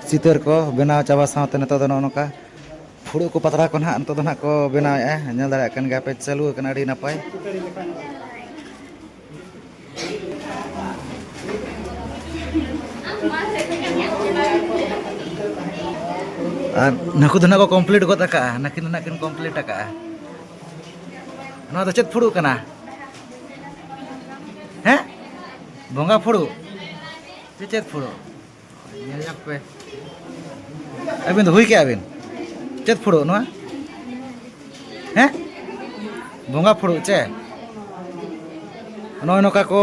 ᱪᱤᱛᱟᱹᱨ ᱠᱚ ᱵᱮᱱᱟᱣ ᱪᱟᱵᱟ ᱥᱟᱶᱛᱮ ᱱᱤᱛᱚᱜ ᱫᱚ ᱱᱚᱜᱼᱚ ᱱᱚᱝᱠᱟ ᱯᱷᱩᱲᱩᱜ ᱠᱚ ᱯᱟᱛᱲᱟ ᱠᱚ ᱱᱟᱦᱟᱜ ᱱᱤᱛᱚᱜ ᱫᱚ ᱱᱟᱦᱟᱜ ᱠᱚ ᱵᱮᱱᱟᱣᱮᱫᱼᱟ᱾ ᱧᱮᱞ ᱫᱟᱲᱮᱭᱟᱜ ᱠᱟᱱ ᱜᱮᱭᱟ ᱯᱮ, ᱪᱟᱹᱞᱩ ᱟᱠᱟᱱᱟ, ᱟᱹᱰᱤ ᱱᱟᱯᱟᱭ᱾ ᱟᱨ ᱱᱩᱠᱩ ᱫᱚ ᱱᱟᱜ ᱠᱚ complete ᱜᱚᱫ ᱟᱠᱟᱜᱼᱟ, ᱱᱟᱹᱠᱤᱱ ᱫᱚ ᱱᱟᱜ ᱠᱤᱱ complete ᱟᱠᱟᱜᱼᱟ᱾ ᱱᱚᱣᱟ ᱫᱚ ᱪᱮᱫ ᱯᱷᱩᱲᱩᱜ ᱠᱟᱱᱟ? ᱵᱚᱸᱜᱟ ᱯᱷᱩᱲᱩᱜ ᱥᱮ ᱪᱮᱫ ᱯᱷᱩᱲᱩᱜ? ᱧᱮᱞ ᱧᱚᱜ ᱯᱮ᱾ ᱟᱹᱵᱤᱱ ᱫᱚ ᱦᱩᱭ ᱠᱮᱜᱼᱟ ᱵᱤᱱ? ᱪᱮᱫ ᱯᱷᱩᱲᱩᱜ ᱱᱚᱣᱟ? ᱦᱮᱸ? ᱵᱚᱸᱜᱟ ᱯᱷᱩᱲᱩᱜ ᱪᱮ? ᱱᱚᱜᱼᱚᱭ ᱱᱚᱝᱠᱟ ᱠᱚ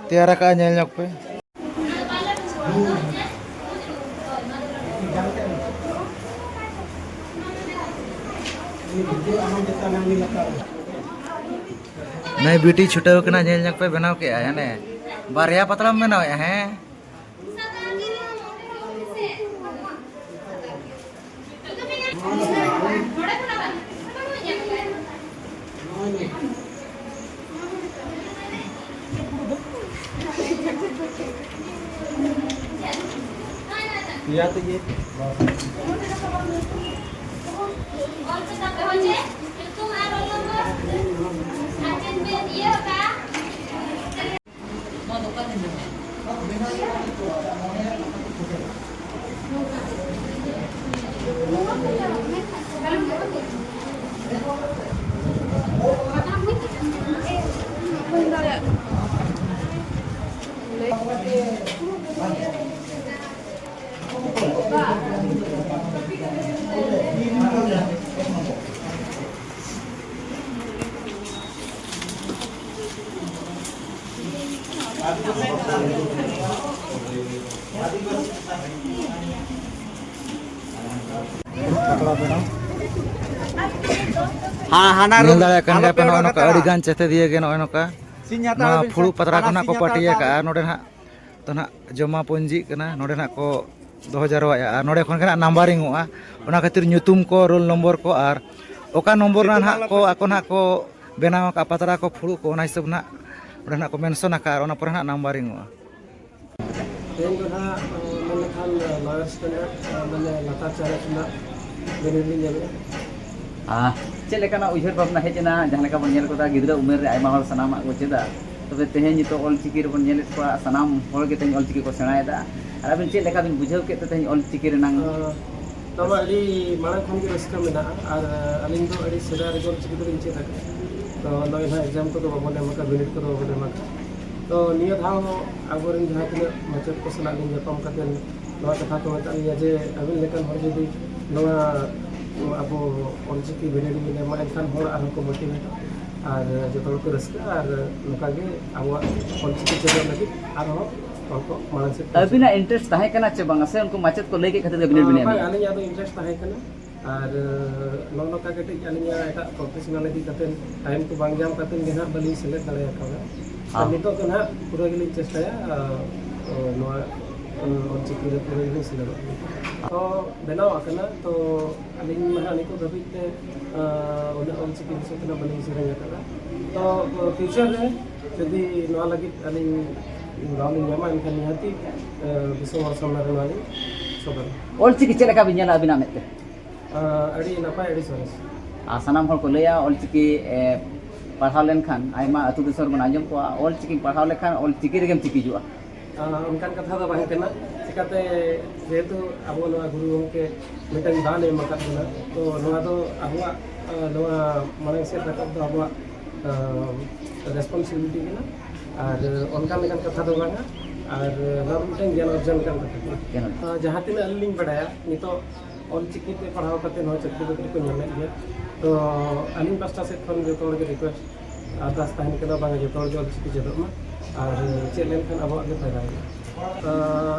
ᱛᱮᱭᱟᱨ ᱟᱠᱟᱫᱼᱟ, ᱧᱮᱞ ᱧᱚᱜ ᱯᱮ᱾ ᱱᱩᱭ ᱵᱤᱴᱤ ᱪᱷᱩᱴᱟᱹᱣ ᱠᱟᱱᱟ, ᱧᱮᱞ ᱧᱚᱜ ᱯᱮ, ᱵᱮᱱᱟᱣ ᱠᱮᱜᱼᱟᱭ᱾ ᱦᱟᱱᱮ ᱵᱟᱨᱭᱟ ᱯᱟᱛᱲᱟᱢ ᱵᱮᱱᱟᱣᱮᱜᱼᱟ, ᱦᱮᱸ? ᱯᱮᱭᱟ ᱛᱮᱜᱮ᱾ ᱦᱮᱸ, ᱦᱟᱱᱟ ᱧᱮᱞ ᱨᱩᱢ ᱫᱟᱲᱮᱭᱟᱜ ᱠᱟᱱ ᱟᱞᱚ ᱜᱮᱭᱟ ᱯᱮ, ᱯᱮ ᱱᱚᱜᱼᱚᱭ ᱚᱰᱚᱠ ᱱᱚᱝᱠᱟ ᱠᱟᱛᱮ ᱟᱹᱰᱤ ᱦᱟᱸᱜ᱾ ᱜᱟᱱ ᱪᱮᱛᱮ ᱫᱤᱭᱮ ᱜᱮ ᱱᱚᱜᱼᱚᱭ ᱱᱚᱝᱠᱟ ᱥᱤᱧ ᱦᱟᱛᱟᱣ ᱱᱚᱣᱟ ᱟᱹᱵᱤᱱ ᱥᱮ ᱯᱷᱩᱲᱩᱜ ᱯᱟᱛᱲᱟ ᱠᱚ ᱦᱟᱱᱟ ᱱᱟᱜ ᱥᱤᱧ ᱠᱚ ᱦᱟᱛᱟᱣ ᱯᱟᱹᱴᱤᱭᱟ ᱠᱟᱜᱼᱟ᱾ ᱟᱠᱟᱫᱼᱟ᱾ ᱱᱚᱰᱮ ᱱᱟᱜ ᱫᱚ ᱱᱟᱜ ᱡᱚᱢᱟ ᱯᱩᱸᱡᱤᱜ ᱠᱟᱱᱟ, ᱱᱚᱰᱮ ᱱᱟᱜ ᱠᱚ ᱫᱚᱦᱚ ᱡᱟᱨᱣᱟᱭᱟ ᱟᱨ ᱱᱚᱰᱮ ᱠᱷᱚᱱ ᱜᱮ ᱱᱟᱜ ᱱᱟᱢᱵᱟᱨᱤᱝ ᱚᱜᱼᱟ᱾ ᱚᱱᱟ ᱠᱷᱟᱹᱛᱤᱨ ᱧᱩᱛᱩᱢ ᱠᱚ, ᱨᱳᱞ ᱱᱚᱢᱵᱚᱨ ᱠᱚ ᱟᱨ ᱚᱠᱟ ᱱᱚᱢᱵᱚᱨ ᱨᱮ ᱱᱟᱜ ᱠᱚ ᱟᱠᱚ ᱱᱟᱜ ᱠᱚ ᱵᱮᱱᱟᱣ ᱟᱠᱟᱫ ᱯᱟᱛᱲᱟ ᱠᱚ, ᱯᱷᱩᱲᱩᱜ ᱠᱚ, ᱚᱱᱟ ᱦᱤᱥᱟᱹᱵ ᱱᱟᱜ ᱚᱸᱰᱮ ᱱᱟᱜ ᱠᱚ ᱢᱮᱱᱥᱚᱱ ᱟᱠᱟᱫ ᱟᱨ ᱚᱱᱟ ᱯᱚᱨᱮ ᱱᱟᱜ ᱱᱟᱢᱵᱟᱨᱤᱝ ᱚᱜᱼᱟ᱾ ᱛᱮᱦᱮᱧ ᱫᱚ ᱱᱟᱦᱟᱜ, ᱢᱮᱱ ᱞᱮᱠᱷᱟᱱ, lower standard, ᱢᱟᱱᱮ ᱞᱟᱛᱟᱨ ᱪᱟᱱᱟᱪ ᱨᱮᱱᱟᱜ ᱵᱤᱱᱤᱰ ᱞᱤᱧ ᱮᱢᱮᱜᱼᱟ᱾ ᱟᱨ ᱪᱮᱫ ᱞᱮᱠᱟᱱᱟᱜ ᱩᱭᱦᱟᱹᱨ ᱵᱷᱟᱵᱽᱱᱟ ᱦᱮᱡ ᱮᱱᱟ? ᱡᱟᱦᱟᱸ ᱞᱮᱠᱟ ᱵᱚᱱ ᱧᱮᱞ ᱠᱟᱫᱟ, ᱜᱤᱫᱽᱨᱟᱹ ᱩᱢᱮᱨ ᱨᱮ ᱟᱭᱢᱟ ᱦᱚᱲ ᱥᱟᱱᱟᱢᱟᱜ ᱠᱚ ᱪᱮᱫᱟ, ᱛᱚᱵᱮ ᱛᱮᱦᱮᱧ ᱱᱤᱛᱚᱜ ᱚᱞ ᱪᱤᱠᱤ ᱨᱮᱵᱚᱱ ᱧᱮᱞᱮᱫ ᱠᱚᱣᱟ, ᱥᱟᱱᱟᱢ ᱦᱚᱲ ᱜᱮ ᱛᱮᱦᱮᱧ ᱚᱞ ᱪᱤᱠᱤ ᱠᱚ ᱥᱮᱬᱟᱭᱮᱫᱟ᱾ ᱟᱨ ᱟᱹᱵᱤᱱ ᱪᱮᱫ ᱞᱮᱠᱟ ᱵᱤᱱ ᱵᱩᱡᱷᱟᱹᱣ ᱠᱮᱫ ᱛᱮ ᱛᱮᱦᱮᱧ ᱚᱞ ᱪᱤᱠᱤ ᱨᱮᱱᱟᱝ? ᱟᱸ, ᱱᱚᱣᱟ ᱟᱹᱰᱤ ᱢᱟᱲᱟᱝ ᱠᱷᱚᱱ ᱜᱮ ᱨᱟᱹᱥᱠᱟᱹ ᱢᱮᱱᱟᱜᱼᱟ, ᱟᱨ ᱟᱹᱞᱤᱧ ᱫᱚ ᱟᱹᱰᱤ ᱥᱮᱫᱟᱭ ᱨᱮᱜᱮ ᱚᱞ ᱪᱤᱠᱤ ᱫᱚᱞᱤᱧ ᱪᱮᱫ ᱟᱠᱟᱫᱟ᱾ ᱛᱚ ᱱᱚᱜᱼᱚᱭ ᱱᱟᱦᱟᱜ ᱮᱠᱡᱟᱢ ᱠᱚᱫᱚ ᱵᱟᱵᱚᱱ ᱮᱢ ᱟᱠᱟᱫ, ᱵᱤᱱᱤᱰ ᱠᱚᱫᱚ ᱵᱟᱵᱚᱱ ᱮᱢ ᱟᱠᱟᱫ᱾ ᱛᱚ ᱱᱤᱭᱟᱹ ᱫᱷᱟᱣ ᱦᱚᱸ ᱟᱵᱚᱨᱮᱱ ᱡᱟᱦᱟᱸ ᱛᱤᱱᱟᱹᱜ ᱢᱟᱪᱮᱫ ᱠᱚ ᱥᱟᱞᱟᱜ ᱞᱤᱧ ᱧᱟᱯᱟᱢ ᱠᱟᱛᱮ ᱱᱚᱣᱟ ᱠᱟᱛᱷᱟ ᱠᱚ ᱢᱮᱛᱟᱜ ᱞᱤᱧᱟ ᱡᱮ ᱟᱹᱵᱤᱱ ᱞᱮᱠᱟᱱ ᱦᱚᱲ ᱡᱩᱫᱤ ᱱᱚᱣᱟ ᱟᱵᱚ ᱚᱞᱪᱤᱠᱤ ᱵᱤᱱᱤᱰ ᱵᱤᱱ ᱮᱢᱟ, ᱮᱱᱠᱷᱟᱱ ᱦᱚᱲ ᱟᱨᱦᱚᱸ ᱠᱚ ᱢᱳᱴᱤᱵᱷᱮᱴᱚᱜᱼᱟ ᱟᱨ ᱡᱚᱛᱚ ᱦᱚᱲ ᱠᱚ ᱨᱟᱹᱥᱠᱟᱹᱜᱼᱟ ᱟᱨ ᱱᱚᱝᱠᱟ ᱜᱮ ᱟᱵᱚᱣᱟᱜ ᱚᱞᱪᱤᱠᱤ ᱪᱮᱫᱚᱜ ᱞᱟᱹᱜᱤᱫ ᱟᱨᱦᱚᱸ ᱦᱚᱲ ᱠᱚ ᱢᱟᱲᱟᱝ ᱥᱮᱫ ᱠᱚ ᱟᱹᱵᱤᱱᱟᱜ ᱤᱱᱴᱟᱨᱮᱥᱴ ᱛᱟᱦᱮᱸ ᱠᱟᱱᱟ ᱪᱮ ᱵᱟᱝᱟ, ᱥᱮ ᱩᱱᱠᱩ ᱢᱟᱪᱮᱫ ᱠᱚ ᱞᱟᱹᱭ ᱠᱮᱫ ᱠᱷᱟᱹᱛᱤᱨ ᱜᱮ ᱵᱤᱱᱤᱰ ᱵᱤᱱ ᱮᱢ ᱵᱟᱝ, ᱞᱮᱫᱟ? ᱟᱹᱞᱤᱧᱟᱜ ᱫᱚ ᱤᱱᱴᱟᱨᱮᱥᱴ ᱛᱟᱦᱮᱸ ᱠᱟᱱᱟ᱾ ᱟᱨ ᱱᱚᱜᱼᱚ ᱱᱚᱝᱠᱟ ᱠᱟᱹᱴᱤᱡ ᱟᱹᱞᱤᱧᱟᱜ ᱮᱴᱟᱜ ᱯᱨᱚᱯᱷᱮᱥᱚᱱᱟᱞ ᱤᱫᱤ ᱠᱟᱛᱮ ᱴᱟᱭᱤᱢ ᱠᱚ ᱵᱟᱝ ᱧᱟᱢ ᱠᱟᱛᱮ ᱜᱮ ᱱᱟᱦᱟᱜ ᱵᱟᱹᱞᱤᱧ ᱥᱮᱞᱮᱫ ᱫᱟᱲᱮ ᱠᱟᱣᱫᱟ᱾ ᱟᱨ ᱦᱚᱸ᱾ ᱱᱤᱛᱚᱜ ᱫᱚ ᱱᱟᱦᱟᱜ ᱯᱩᱨᱟᱹ ᱜᱮᱞᱤᱧ ᱪᱮᱥᱴᱟᱭᱟ, ᱟᱨ, ᱱᱚᱣᱟ, ᱚᱞᱪᱤᱠᱤ ᱨᱮ ᱯᱩᱨᱟᱹ ᱜᱮᱞᱤᱧ ᱥᱮᱞᱮᱫᱚᱜ ᱠᱟᱱᱟ᱾ ᱛᱚ ᱵᱮᱱᱟᱣ ᱟᱠᱟᱱᱟ, ᱛᱚ ᱟᱹᱞᱤᱧ ᱢᱟ ᱱᱟᱦᱟᱜ ᱱᱤᱛᱚᱜ ᱫᱷᱟᱹᱵᱤᱡ ᱛᱮ, ᱟᱨ, ᱩᱱᱟᱹᱜ ᱚᱞᱪᱤᱠᱤ ᱵᱤᱥᱚᱭ ᱛᱮ ᱱᱟᱦᱟᱜ ᱵᱟᱹᱞᱤᱧ ᱥᱮᱨᱮᱧ ᱟᱠᱟᱫᱟ᱾ ᱛᱚ ᱯᱷᱤᱭᱩᱪᱟᱨ ᱨᱮ ᱡᱩᱫᱤ ᱱᱚᱣᱟ ᱞᱟᱹᱜᱤᱫ ᱟᱹᱞᱤᱧ ᱫᱟᱣ ᱞᱤᱧ ᱧᱟᱢᱟ, ᱮᱱᱠᱷᱟᱱ ᱱᱤᱦᱟᱹᱛᱤ, ᱟᱨ, ᱫᱤᱥᱚᱢ ᱦᱚᱲ ᱥᱟᱢᱱᱟ ᱨᱮ ᱱᱚᱣᱟ ᱞᱤᱧ ᱥᱚᱫᱚᱨᱟ᱾ ᱚᱞᱪᱤᱠᱤ ᱪᱮᱫ ᱞᱮᱠᱟ ᱵᱤᱱ ᱧᱮᱞᱟ ᱟᱹᱵᱤᱱᱟᱜ ᱢᱮᱫ ᱛᱮ? ᱟᱨ, ᱟᱹᱰᱤ ᱱᱟᱯᱟᱭ, ᱟᱹᱰᱤ ᱥᱚᱨᱮᱥ᱾ ᱟᱨ ᱥᱟᱱᱟᱢ ᱦᱚᱲ ᱠᱚ ᱞᱟᱹᱭᱟ, ᱚᱞᱪᱤᱠᱤ, ᱮ, ᱯᱟᱲᱦᱟᱣ ᱞᱮᱱᱠᱷᱟᱱ ᱟᱭᱢᱟ ᱟᱹᱛᱩ ᱫᱤᱥᱚᱢ ᱨᱮᱵᱚᱱ ᱟᱸᱡᱚᱢ ᱠᱚᱣᱟ, ᱚᱞᱪᱤᱠᱤᱢ ᱯᱟᱲᱦᱟᱣ ᱞᱮᱠᱷᱟᱱ ᱚᱞᱪᱤᱠᱤ ᱨᱮᱜᱮᱢ ᱪᱤᱠᱤᱡᱚᱜᱼᱟ᱾ ᱟᱨ ᱚᱱᱠᱟᱱ ᱠᱟᱛᱷᱟ ᱫᱚ ᱵᱟᱝ ᱠᱟᱱᱟ᱾ ᱪᱤᱠᱟᱹᱛᱮ, ᱡᱮᱦᱮᱛᱩ ᱟᱵᱚ ᱱᱚᱣᱟ ᱜᱩᱨᱩ ᱜᱚᱢᱠᱮ ᱢᱤᱫᱴᱟᱝ ᱫᱟᱱ ᱮ ᱮᱢ ᱟᱠᱟᱫ ᱵᱚᱱᱟ, ᱛᱚ ᱱᱚᱣᱟ ᱫᱚ ᱟᱵᱚᱣᱟᱜ, ᱟᱨ, ᱱᱚᱣᱟ ᱢᱟᱲᱟᱝ ᱥᱮᱫ ᱨᱟᱠᱟᱵ ᱫᱚ ᱟᱵᱚᱣᱟᱜ, ᱟᱨ, ᱨᱮᱥᱯᱚᱱᱥᱤᱵᱤᱞᱤᱴᱤ ᱠᱟᱱᱟ᱾ ᱟᱨ ᱚᱱᱠᱟ ᱞᱮᱠᱟᱱ ᱠᱟᱛᱷᱟ ᱫᱚ ᱵᱟᱝᱟ, ᱟᱨ ᱱᱚᱣᱟ ᱫᱚ ᱢᱤᱫᱴᱟᱝ ᱜᱮᱭᱟᱱ ᱚᱨᱡᱚᱱ ᱞᱮᱠᱟᱱ ᱠᱟᱛᱷᱟ ᱠᱟᱱᱟ᱾ ᱜᱮᱭᱟᱱ ᱚᱨᱡᱚᱱ᱾ ᱟᱨ ᱡᱟᱦᱟᱸ ᱛᱤᱱᱟᱹᱜ ᱟᱹᱞᱤᱧ ᱞᱤᱧ ᱵᱟᱲᱟᱭᱟ, ᱱᱤᱛᱚᱜ ᱚᱞᱪᱤᱠᱤ ᱛᱮ ᱯᱟᱲᱦᱟᱣ ᱠᱟᱛᱮ ᱦᱚᱸ ᱪᱟᱹᱠᱨᱤ ᱵᱟᱹᱠᱨᱤ ᱠᱚ ᱧᱟᱢᱮᱫ ᱜᱮᱭᱟ᱾ ᱛᱚ ᱟᱹᱞᱤᱧ ᱯᱟᱥᱴᱟ ᱥᱮᱫ ᱠᱷᱚᱱ ᱡᱚᱛᱚ ᱦᱚᱲ ᱜᱮ ᱨᱤᱠᱩᱭᱮᱥᱴ, ᱟᱨᱫᱟᱥ ᱛᱟᱦᱮᱱ ᱠᱟᱱᱟ, ᱵᱟᱝᱟ ᱡᱚᱛᱚ ᱦᱚᱲ ᱜᱮ ᱚᱞᱪᱤᱠᱤ ᱪᱮᱫᱚᱜ ᱢᱟ, ᱟᱨ ᱪᱮᱫ ᱞᱮᱱᱠᱷᱟᱱ ᱟᱵᱚᱣᱟᱜ ᱜᱮ ᱯᱷᱟᱭᱫᱟ ᱦᱩᱭᱩᱜᱼᱟ᱾ ᱛᱚ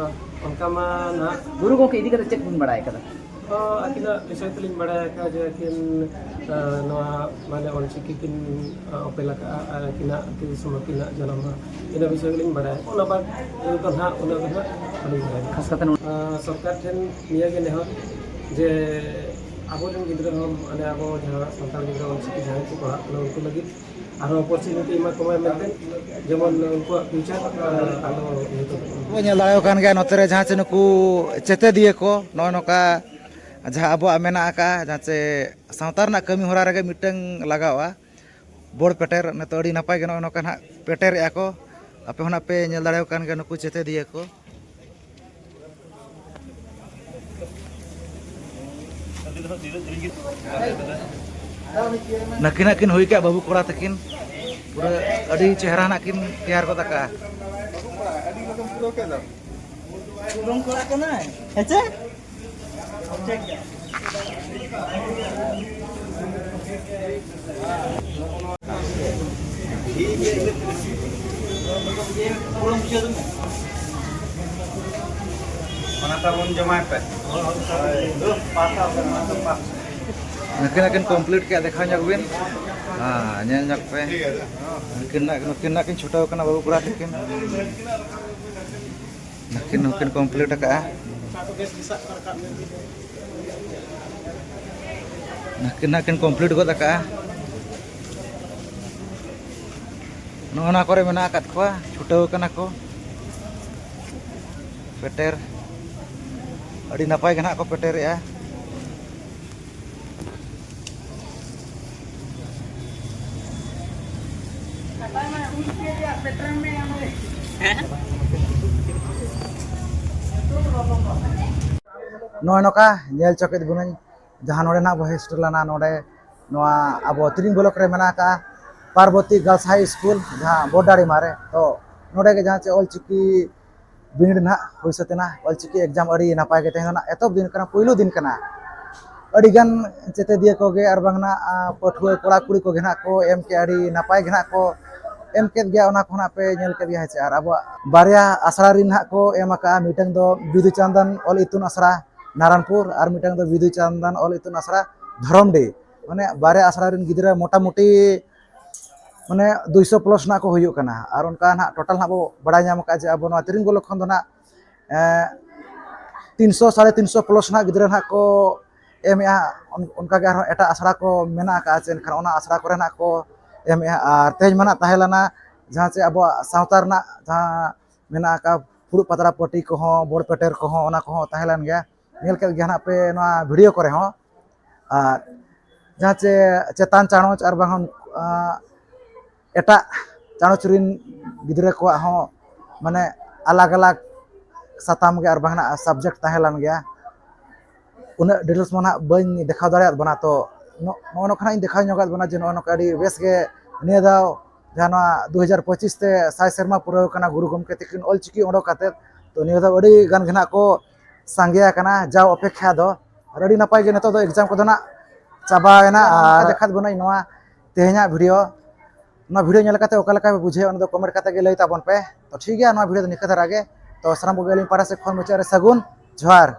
ᱚᱱᱠᱟ ᱢᱟ ᱱᱟᱦᱟᱜ ᱜᱩᱨᱩ ᱜᱚᱢᱠᱮ ᱤᱫᱤ ᱠᱟᱛᱮ ᱪᱮᱫ ᱵᱤᱱ ᱵᱟᱲᱟᱭ ᱠᱟᱫᱟ? ᱛᱚ ᱟᱹᱠᱤᱱᱟᱜ ᱵᱤᱥᱚᱭ ᱛᱮᱞᱤᱧ ᱵᱟᱲᱟᱭ ᱟᱠᱟᱫᱼᱟ ᱡᱮ ᱟᱹᱠᱤᱱ, ᱟᱨ, ᱱᱚᱣᱟ ᱢᱟᱱᱮ ᱚᱞᱪᱤᱠᱤ ᱠᱤᱱ, ᱟᱨ, ᱚᱯᱮᱞ ᱟᱠᱟᱫᱼᱟ ᱟᱨ ᱟᱹᱠᱤᱱᱟᱜ ᱟᱹᱛᱩ ᱫᱤᱥᱚᱢ ᱟᱹᱠᱤᱱᱟᱜ ᱡᱟᱱᱟᱢ ᱢᱟᱦᱟ, ᱤᱱᱟᱹ ᱵᱤᱥᱚᱭ ᱜᱮᱞᱤᱧ ᱵᱟᱲᱟᱭᱟ᱾ ᱚᱱᱟ ᱵᱟᱫᱽ ᱫᱚ ᱱᱟᱦᱟᱜ ᱩᱱᱟᱹᱜ ᱫᱚ ᱱᱟᱦᱟᱜ ᱵᱟᱹᱞᱤᱧ ᱵᱟᱲᱟᱭᱟ᱾ ᱠᱷᱟᱥ ᱠᱟᱛᱮ ᱱᱚᱰᱮ ᱟᱨ, ᱥᱚᱨᱠᱟᱨ ᱴᱷᱮᱱ ᱱᱤᱭᱟᱹ ᱜᱮ ᱱᱮᱦᱚᱨ ᱡᱮ ᱟᱵᱚᱨᱮᱱ ᱜᱤᱫᱽᱨᱟᱹ ᱦᱚᱸ, ᱢᱟᱱᱮ ᱟᱵᱚ ᱡᱟᱦᱟᱸ ᱥᱟᱱᱛᱟᱲ ᱜᱤᱫᱽᱨᱟᱹ ᱚᱞᱪᱤᱠᱤ ᱡᱟᱦᱟᱸᱭ ᱠᱚ ᱯᱟᱲᱦᱟᱜ ᱠᱟᱱᱟ, ᱩᱱᱠᱩ ᱞᱟᱹᱜᱤᱫ ᱟᱨᱦᱚᱸ ᱚᱯᱚᱨᱪᱩᱱᱤᱴᱤ ᱮᱢᱟ ᱠᱚᱢᱟᱭ ᱢᱮᱱᱛᱮ, ᱡᱮᱢᱚᱱ ᱩᱱᱠᱩᱣᱟᱜ ᱯᱷᱤᱭᱩᱪᱟᱨ, ᱟᱨ, ᱟᱞᱚ ᱧᱩᱛᱟᱹᱛᱚᱜ ᱢᱟ᱾ ᱵᱚᱱ ᱧᱮᱞ ᱫᱟᱲᱮᱭᱟᱜ ᱠᱟᱱ ᱜᱮᱭᱟ, ᱱᱚᱛᱮ ᱨᱮ ᱡᱟᱦᱟᱸ ᱪᱮ ᱱᱩᱠᱩ ᱪᱮᱛᱮᱫᱤᱭᱟᱹ ᱠᱚ ᱱᱚᱜᱼᱚᱭ ᱱᱚᱝᱠᱟ ᱡᱟᱦᱟᱸ ᱟᱵᱚᱣᱟᱜ ᱢᱮᱱᱟᱜ ᱟᱠᱟᱫᱼᱟ, ᱡᱟᱦᱟᱸ ᱪᱮ ᱥᱟᱶᱛᱟ ᱨᱮᱱᱟᱜ ᱠᱟᱹᱢᱤ ᱦᱚᱨᱟ ᱨᱮᱜᱮ ᱢᱤᱫᱴᱟᱝ ᱞᱟᱜᱟᱣᱼᱟ, ᱵᱳᱨᱰ ᱯᱮᱴᱮᱨ᱾ ᱱᱤᱛᱚᱜ ᱟᱹᱰᱤ ᱱᱟᱯᱟᱭ ᱜᱮ ᱱᱚᱜᱼᱚᱭ ᱱᱚᱝᱠᱟ ᱱᱟᱦᱟᱜ ᱯᱮᱴᱮᱨᱮᱜᱼᱟ ᱠᱚ᱾ ᱟᱯᱮ ᱦᱚᱸ ᱱᱟᱜ ᱯᱮ ᱧᱮᱞ ᱫᱟᱲᱮᱭᱟᱠᱚ ᱠᱟᱱ ᱜᱮᱭᱟ ᱱᱩᱠᱩ ᱪᱮᱛᱮᱫᱤᱭᱟᱹ ᱠᱚ᱾ ᱱᱟᱹᱠᱤᱱᱟᱜ ᱠᱤᱱ ᱦᱩᱭ ᱠᱟᱜ ᱵᱟᱹᱵᱩ ᱠᱚᱲᱟ ᱛᱟᱹᱠᱤᱱ, ᱯᱩᱨᱟᱹ ᱟᱹᱰᱤ ᱪᱮᱦᱨᱟ ᱱᱟᱜ ᱠᱤᱱ ᱛᱮᱭᱟᱨ ᱜᱚᱫ ᱟᱠᱟᱜᱼᱟ᱾ ᱩᱰᱩᱝ ᱠᱚᱲᱟ ᱠᱟᱱᱟᱭ, ᱦᱮᱸ ᱪᱮ? ᱚᱱᱟ ᱛᱟᱵᱚᱱ ᱡᱚᱢᱟᱭ ᱯᱮ᱾ ᱱᱩᱠᱤᱱᱟᱜ ᱠᱤᱱ complete ᱠᱮᱫ, ᱫᱮᱠᱷᱟᱣ ᱧᱚᱜ ᱵᱤᱱ᱾ ᱦᱮᱸ, ᱧᱮᱞ ᱧᱚᱜ ᱯᱮ᱾ ᱱᱩᱠᱤᱱᱟᱜ, ᱱᱩᱠᱤᱱᱟᱜ ᱠᱤᱱ ᱪᱷᱩᱴᱟᱹᱣ ᱠᱟᱱᱟ ᱵᱟᱹᱵᱩ ᱠᱚᱲᱟ ᱛᱟᱹᱠᱤᱱ᱾ ᱱᱩᱠᱤᱱ ᱦᱚᱸᱠᱤᱱ complete ᱟᱠᱟᱜᱼᱟ᱾ ᱱᱩᱠᱤᱱ ᱦᱟᱸᱜ ᱠᱤᱱ complete ᱜᱚᱫ ᱟᱠᱟᱜᱼᱟ᱾ ᱱᱚᱜᱼᱚ ᱱᱟ ᱠᱚᱨᱮ ᱢᱮᱱᱟᱜ ᱟᱠᱟᱫ ᱠᱚᱣᱟ, ᱪᱷᱩᱴᱟᱹᱣ ᱠᱟᱱᱟ ᱠᱚ ᱯᱮᱴᱮᱨ᱾ ᱟᱹᱰᱤ ᱱᱟᱯᱟᱭ ᱜᱮ ᱱᱟᱦᱟᱜ ᱠᱚ ᱯᱮᱴᱮᱨᱮᱜᱼᱟ᱾ ᱱᱚᱜᱼᱚᱭ ᱱᱚᱝᱠᱟ ᱧᱮᱞ ᱪᱚ ᱠᱮᱫ ᱵᱚᱱᱟᱹᱧ, ᱡᱟᱦᱟᱸ ᱱᱚᱰᱮ ᱱᱟᱜ ᱵᱚ hostel ᱞᱮᱱᱟ, ᱱᱚᱰᱮ ᱱᱚᱣᱟ ᱟᱵᱚ ᱛᱤᱨᱤᱝ block ᱨᱮ ᱢᱮᱱᱟᱜ ᱟᱠᱟᱫᱼᱟ ᱯᱟᱨᱵᱚᱛᱤ Girls High School, ᱡᱟᱦᱟᱸ ᱵᱚᱰᱟᱲᱤᱢᱟ ᱨᱮ᱾ ᱛᱚ ᱱᱚᱰᱮ ᱜᱮ ᱡᱟᱦᱟᱸ ᱪᱮ ᱚᱞᱪᱤᱠᱤ ᱵᱤᱱᱤᱰ ᱱᱟᱦᱟᱜ ᱦᱩᱭ ᱥᱟᱹᱛ ᱮᱱᱟ᱾ ᱚᱞᱪᱤᱠᱤ exam ᱟᱹᱰᱤ ᱱᱟᱯᱟᱭ ᱜᱮ ᱛᱟᱦᱮᱸ ᱠᱟᱱᱟ᱾ ᱮᱛᱚᱦᱚᱵ ᱫᱤᱱ ᱠᱟᱱᱟ, ᱯᱩᱭᱞᱩ ᱫᱤᱱ ᱠᱟᱱᱟ᱾ ᱟᱹᱰᱤᱜᱟᱱ ᱪᱮᱛᱮᱫᱤᱭᱟᱹ ᱠᱚᱜᱮ ᱟᱨ ᱵᱟᱝ ᱱᱟᱜ, ᱟ, ᱯᱟᱹᱴᱷᱩᱣᱟᱹ ᱠᱚᱲᱟ ᱠᱩᱲᱤ ᱠᱚᱜᱮ ᱱᱟᱜ ᱠᱚ ᱮᱢ ᱠᱮᱜᱼᱟ, ᱟᱹᱰᱤ ᱱᱟᱯᱟᱭ ᱜᱮ ᱱᱟᱜ ᱠᱚ ᱮᱢ ᱠᱮᱫ ᱜᱮᱭᱟ᱾ ᱚᱱᱟ ᱠᱚ ᱱᱟᱜ ᱯᱮ ᱧᱮᱞ ᱠᱮᱫ ᱜᱮᱭᱟ, ᱦᱮᱸ ᱪᱮ? ᱟᱨ ᱟᱵᱚᱣᱟᱜ ᱵᱟᱨᱭᱟ ᱟᱥᱲᱟ ᱨᱮᱱ ᱱᱟᱜ ᱠᱚ ᱮᱢ ᱟᱠᱟᱜᱼᱟ, ᱢᱤᱫᱴᱟᱝ ᱫᱚ ᱵᱤᱫᱩ ᱪᱟᱸᱫᱟᱱ ᱚᱞ ᱤᱛᱩᱱ ᱟᱥᱲᱟ ᱱᱟᱨᱟᱱᱯᱩᱨ ᱟᱨ ᱢᱤᱫᱴᱟᱝ ᱫᱚ ᱵᱤᱫᱩ ᱪᱟᱸᱫᱟᱱ ᱚᱞ ᱤᱛᱩᱱ ᱟᱥᱲᱟ ᱫᱷᱚᱨᱚᱢᱰᱤ᱾ ᱢᱟᱱᱮ ᱵᱟᱨᱭᱟ ᱟᱥᱲᱟ ᱨᱮᱱ ᱜᱤᱫᱽᱨᱟᱹ ᱢᱚᱴᱟᱢᱩᱴᱤ ᱢᱟᱱᱮ ᱫᱩᱭᱥᱚ plus ᱱᱟᱜ ᱠᱚ ᱦᱩᱭᱩᱜ ᱠᱟᱱᱟ᱾ ᱟᱨ ᱚᱱᱠᱟ ᱱᱟᱜ total ᱱᱟᱜ ᱵᱚ ᱵᱟᱲᱟᱭ ᱧᱟᱢ ᱟᱠᱟᱫᱼᱟ ᱡᱮ ᱟᱵᱚ ᱱᱚᱣᱟ ᱛᱤᱨᱤᱝ block ᱠᱷᱚᱱ ᱫᱚ ᱱᱟᱜ, ᱮᱸ, ᱛᱤᱱᱥᱚ, ᱥᱟᱲᱮ ᱛᱤᱱᱥᱚ plus ᱱᱟᱜ ᱜᱤᱫᱽᱨᱟᱹ ᱱᱟᱜ ᱠᱚ ᱮᱢᱮᱜᱼᱟ᱾ ᱚᱱ-, ᱚᱱᱠᱟᱜᱮ ᱟᱨᱦᱚᱸ ᱮᱴᱟᱜ ᱟᱥᱲᱟ ᱠᱚ ᱢᱮᱱᱟᱜ ᱟᱠᱟᱫᱼᱟ, ᱪᱮ ᱮᱱᱠᱷᱟᱱ ᱚᱱᱟ ᱟᱥᱲᱟ ᱠᱚᱨᱮ ᱱᱟᱜ ᱠᱚ ᱮᱢᱮᱜᱼᱟ᱾ ᱟᱨ ᱛᱮᱦᱮᱧ ᱢᱟ ᱱᱟᱜ ᱛᱟᱦᱮᱸ ᱞᱮᱱᱟ ᱡᱟᱦᱟᱸ ᱪᱮ ᱟᱵᱚᱣᱟᱜ ᱥᱟᱶᱛᱟ ᱨᱮᱱᱟᱜ ᱡᱟᱦᱟᱸ ᱢᱮᱱᱟᱜ ᱟᱠᱟᱫ ᱯᱷᱩᱲᱩᱜ ᱯᱟᱛᱲᱟ ᱯᱟᱹᱴᱤ ᱠᱚᱦᱚᱸ, ᱵᱚᱲ ᱯᱮᱴᱮᱨ ᱠᱚᱦᱚᱸ, ᱚᱱᱟ ᱠᱚᱦᱚᱸ ᱛᱟᱦᱮᱸ ᱞᱮᱱ ᱜᱮᱭᱟ᱾ ᱧᱮᱞ ᱠᱮᱫ ᱜᱮᱭᱟ ᱱᱟᱜ ᱯᱮ ᱱᱚᱣᱟ video ᱠᱚᱨᱮ ᱦᱚᱸ᱾ ᱟᱨ ᱡᱟᱦᱟᱸ ᱪᱮ ᱪᱮᱛᱟᱱ ᱪᱟᱱᱚᱪ ᱟᱨ ᱵᱟᱝ, ᱟᱸ, ᱮᱴᱟᱜ ᱪᱟᱱᱚᱪ ᱨᱮᱱ ᱜᱤᱫᱽᱨᱟᱹ ᱠᱚᱣᱟᱜ ᱦᱚᱸ ᱢᱟᱱᱮ ᱟᱞᱟᱜᱽ ᱟᱞᱟᱜᱽ ᱥᱟᱛᱟᱢ ᱜᱮ ᱟᱨ ᱵᱟᱝ ᱱᱟᱜ subject ᱛᱟᱦᱮᱸ ᱞᱮᱱ ᱜᱮᱭᱟ᱾ ᱩᱱᱟᱹᱜ details ᱢᱟ ᱱᱟᱜ ᱵᱟᱹᱧ ᱫᱮᱠᱷᱟᱣ ᱫᱟᱲᱮᱭᱟᱫ ᱵᱚᱱᱟ, ᱛᱚ ᱱᱚᱜᱼᱚ ᱱᱚᱝᱠᱟᱱᱟᱜ ᱤᱧ ᱫᱮᱠᱷᱟᱣ ᱧᱚᱜᱟᱫ ᱵᱚᱱᱟ ᱡᱮ ᱱᱚᱜᱼᱚ ᱱᱚᱝᱠᱟ ᱟᱹᱰᱤ ᱵᱮᱥ ᱜᱮ ᱱᱤᱭᱟᱹ ᱫᱷᱟᱣ ᱡᱟᱦᱟᱸ ᱱᱚᱣᱟ ᱫᱩ ᱦᱟᱡᱟᱨ ᱯᱚᱸᱪᱤᱥ ᱛᱮ ᱥᱟᱭ ᱥᱮᱨᱢᱟ ᱯᱩᱨᱟᱹᱣ ᱠᱟᱱᱟ ᱜᱩᱨᱩ ᱜᱚᱢᱠᱮ ᱛᱤᱠᱤᱱ ᱚᱞᱪᱤᱠᱤ ᱚᱰᱚᱠ ᱠᱟᱛᱮᱫ᱾ ᱛᱚ ᱱᱤᱭᱟᱹ ᱫᱷᱟᱣ ᱟᱹᱰᱤ ᱜᱟᱱ ᱜᱮ ᱱᱟᱜ ᱠᱚ ᱥᱟᱸᱜᱮ ᱟᱠᱟᱱᱟ ᱡᱟᱣ ᱚᱯᱮᱠᱷᱟ ᱫᱚ᱾ ᱟᱨ ᱟᱹᱰᱤ ᱱᱟᱯᱟᱭ ᱜᱮ ᱱᱤᱛᱚᱜ ᱫᱚ exam ᱠᱚᱫᱚ ᱱᱟᱜ ᱪᱟᱵᱟᱭᱮᱱᱟ᱾ ᱟᱨ ᱫᱮᱠᱷᱟᱣ ᱵᱚᱱᱟᱹᱧ ᱱᱚᱣᱟ ᱛᱮᱦᱮᱧᱟᱜ video᱾ ᱱᱚᱣᱟ video ᱧᱮᱞ ᱠᱟᱛᱮ ᱚᱠᱟ ᱞᱮᱠᱟ ᱯᱮ ᱵᱩᱡᱷᱟᱹᱣ, ᱚᱱᱟ ᱫᱚ comment ᱠᱟᱛᱮ ᱜᱮ ᱞᱟᱹᱭ ᱛᱟᱵᱚᱱ ᱯᱮ᱾ ᱛᱚ ᱴᱷᱤᱠ ᱜᱮᱭᱟ, ᱱᱚᱣᱟ video ᱫᱚ ᱱᱤᱝᱠᱟᱹ ᱫᱷᱟᱨᱟ ᱜᱮ᱾ ᱛᱚ ᱥᱟᱱᱟᱢ ᱠᱚᱜᱮ ᱟᱹᱞᱤᱧ ᱯᱟᱦᱴᱟ ᱥᱮᱫ ᱠᱷᱚᱱ ᱢᱩᱪᱟᱹᱫ ᱨᱮ ᱥᱟᱹᱜᱩᱱ ᱡᱚᱦᱟᱨ᱾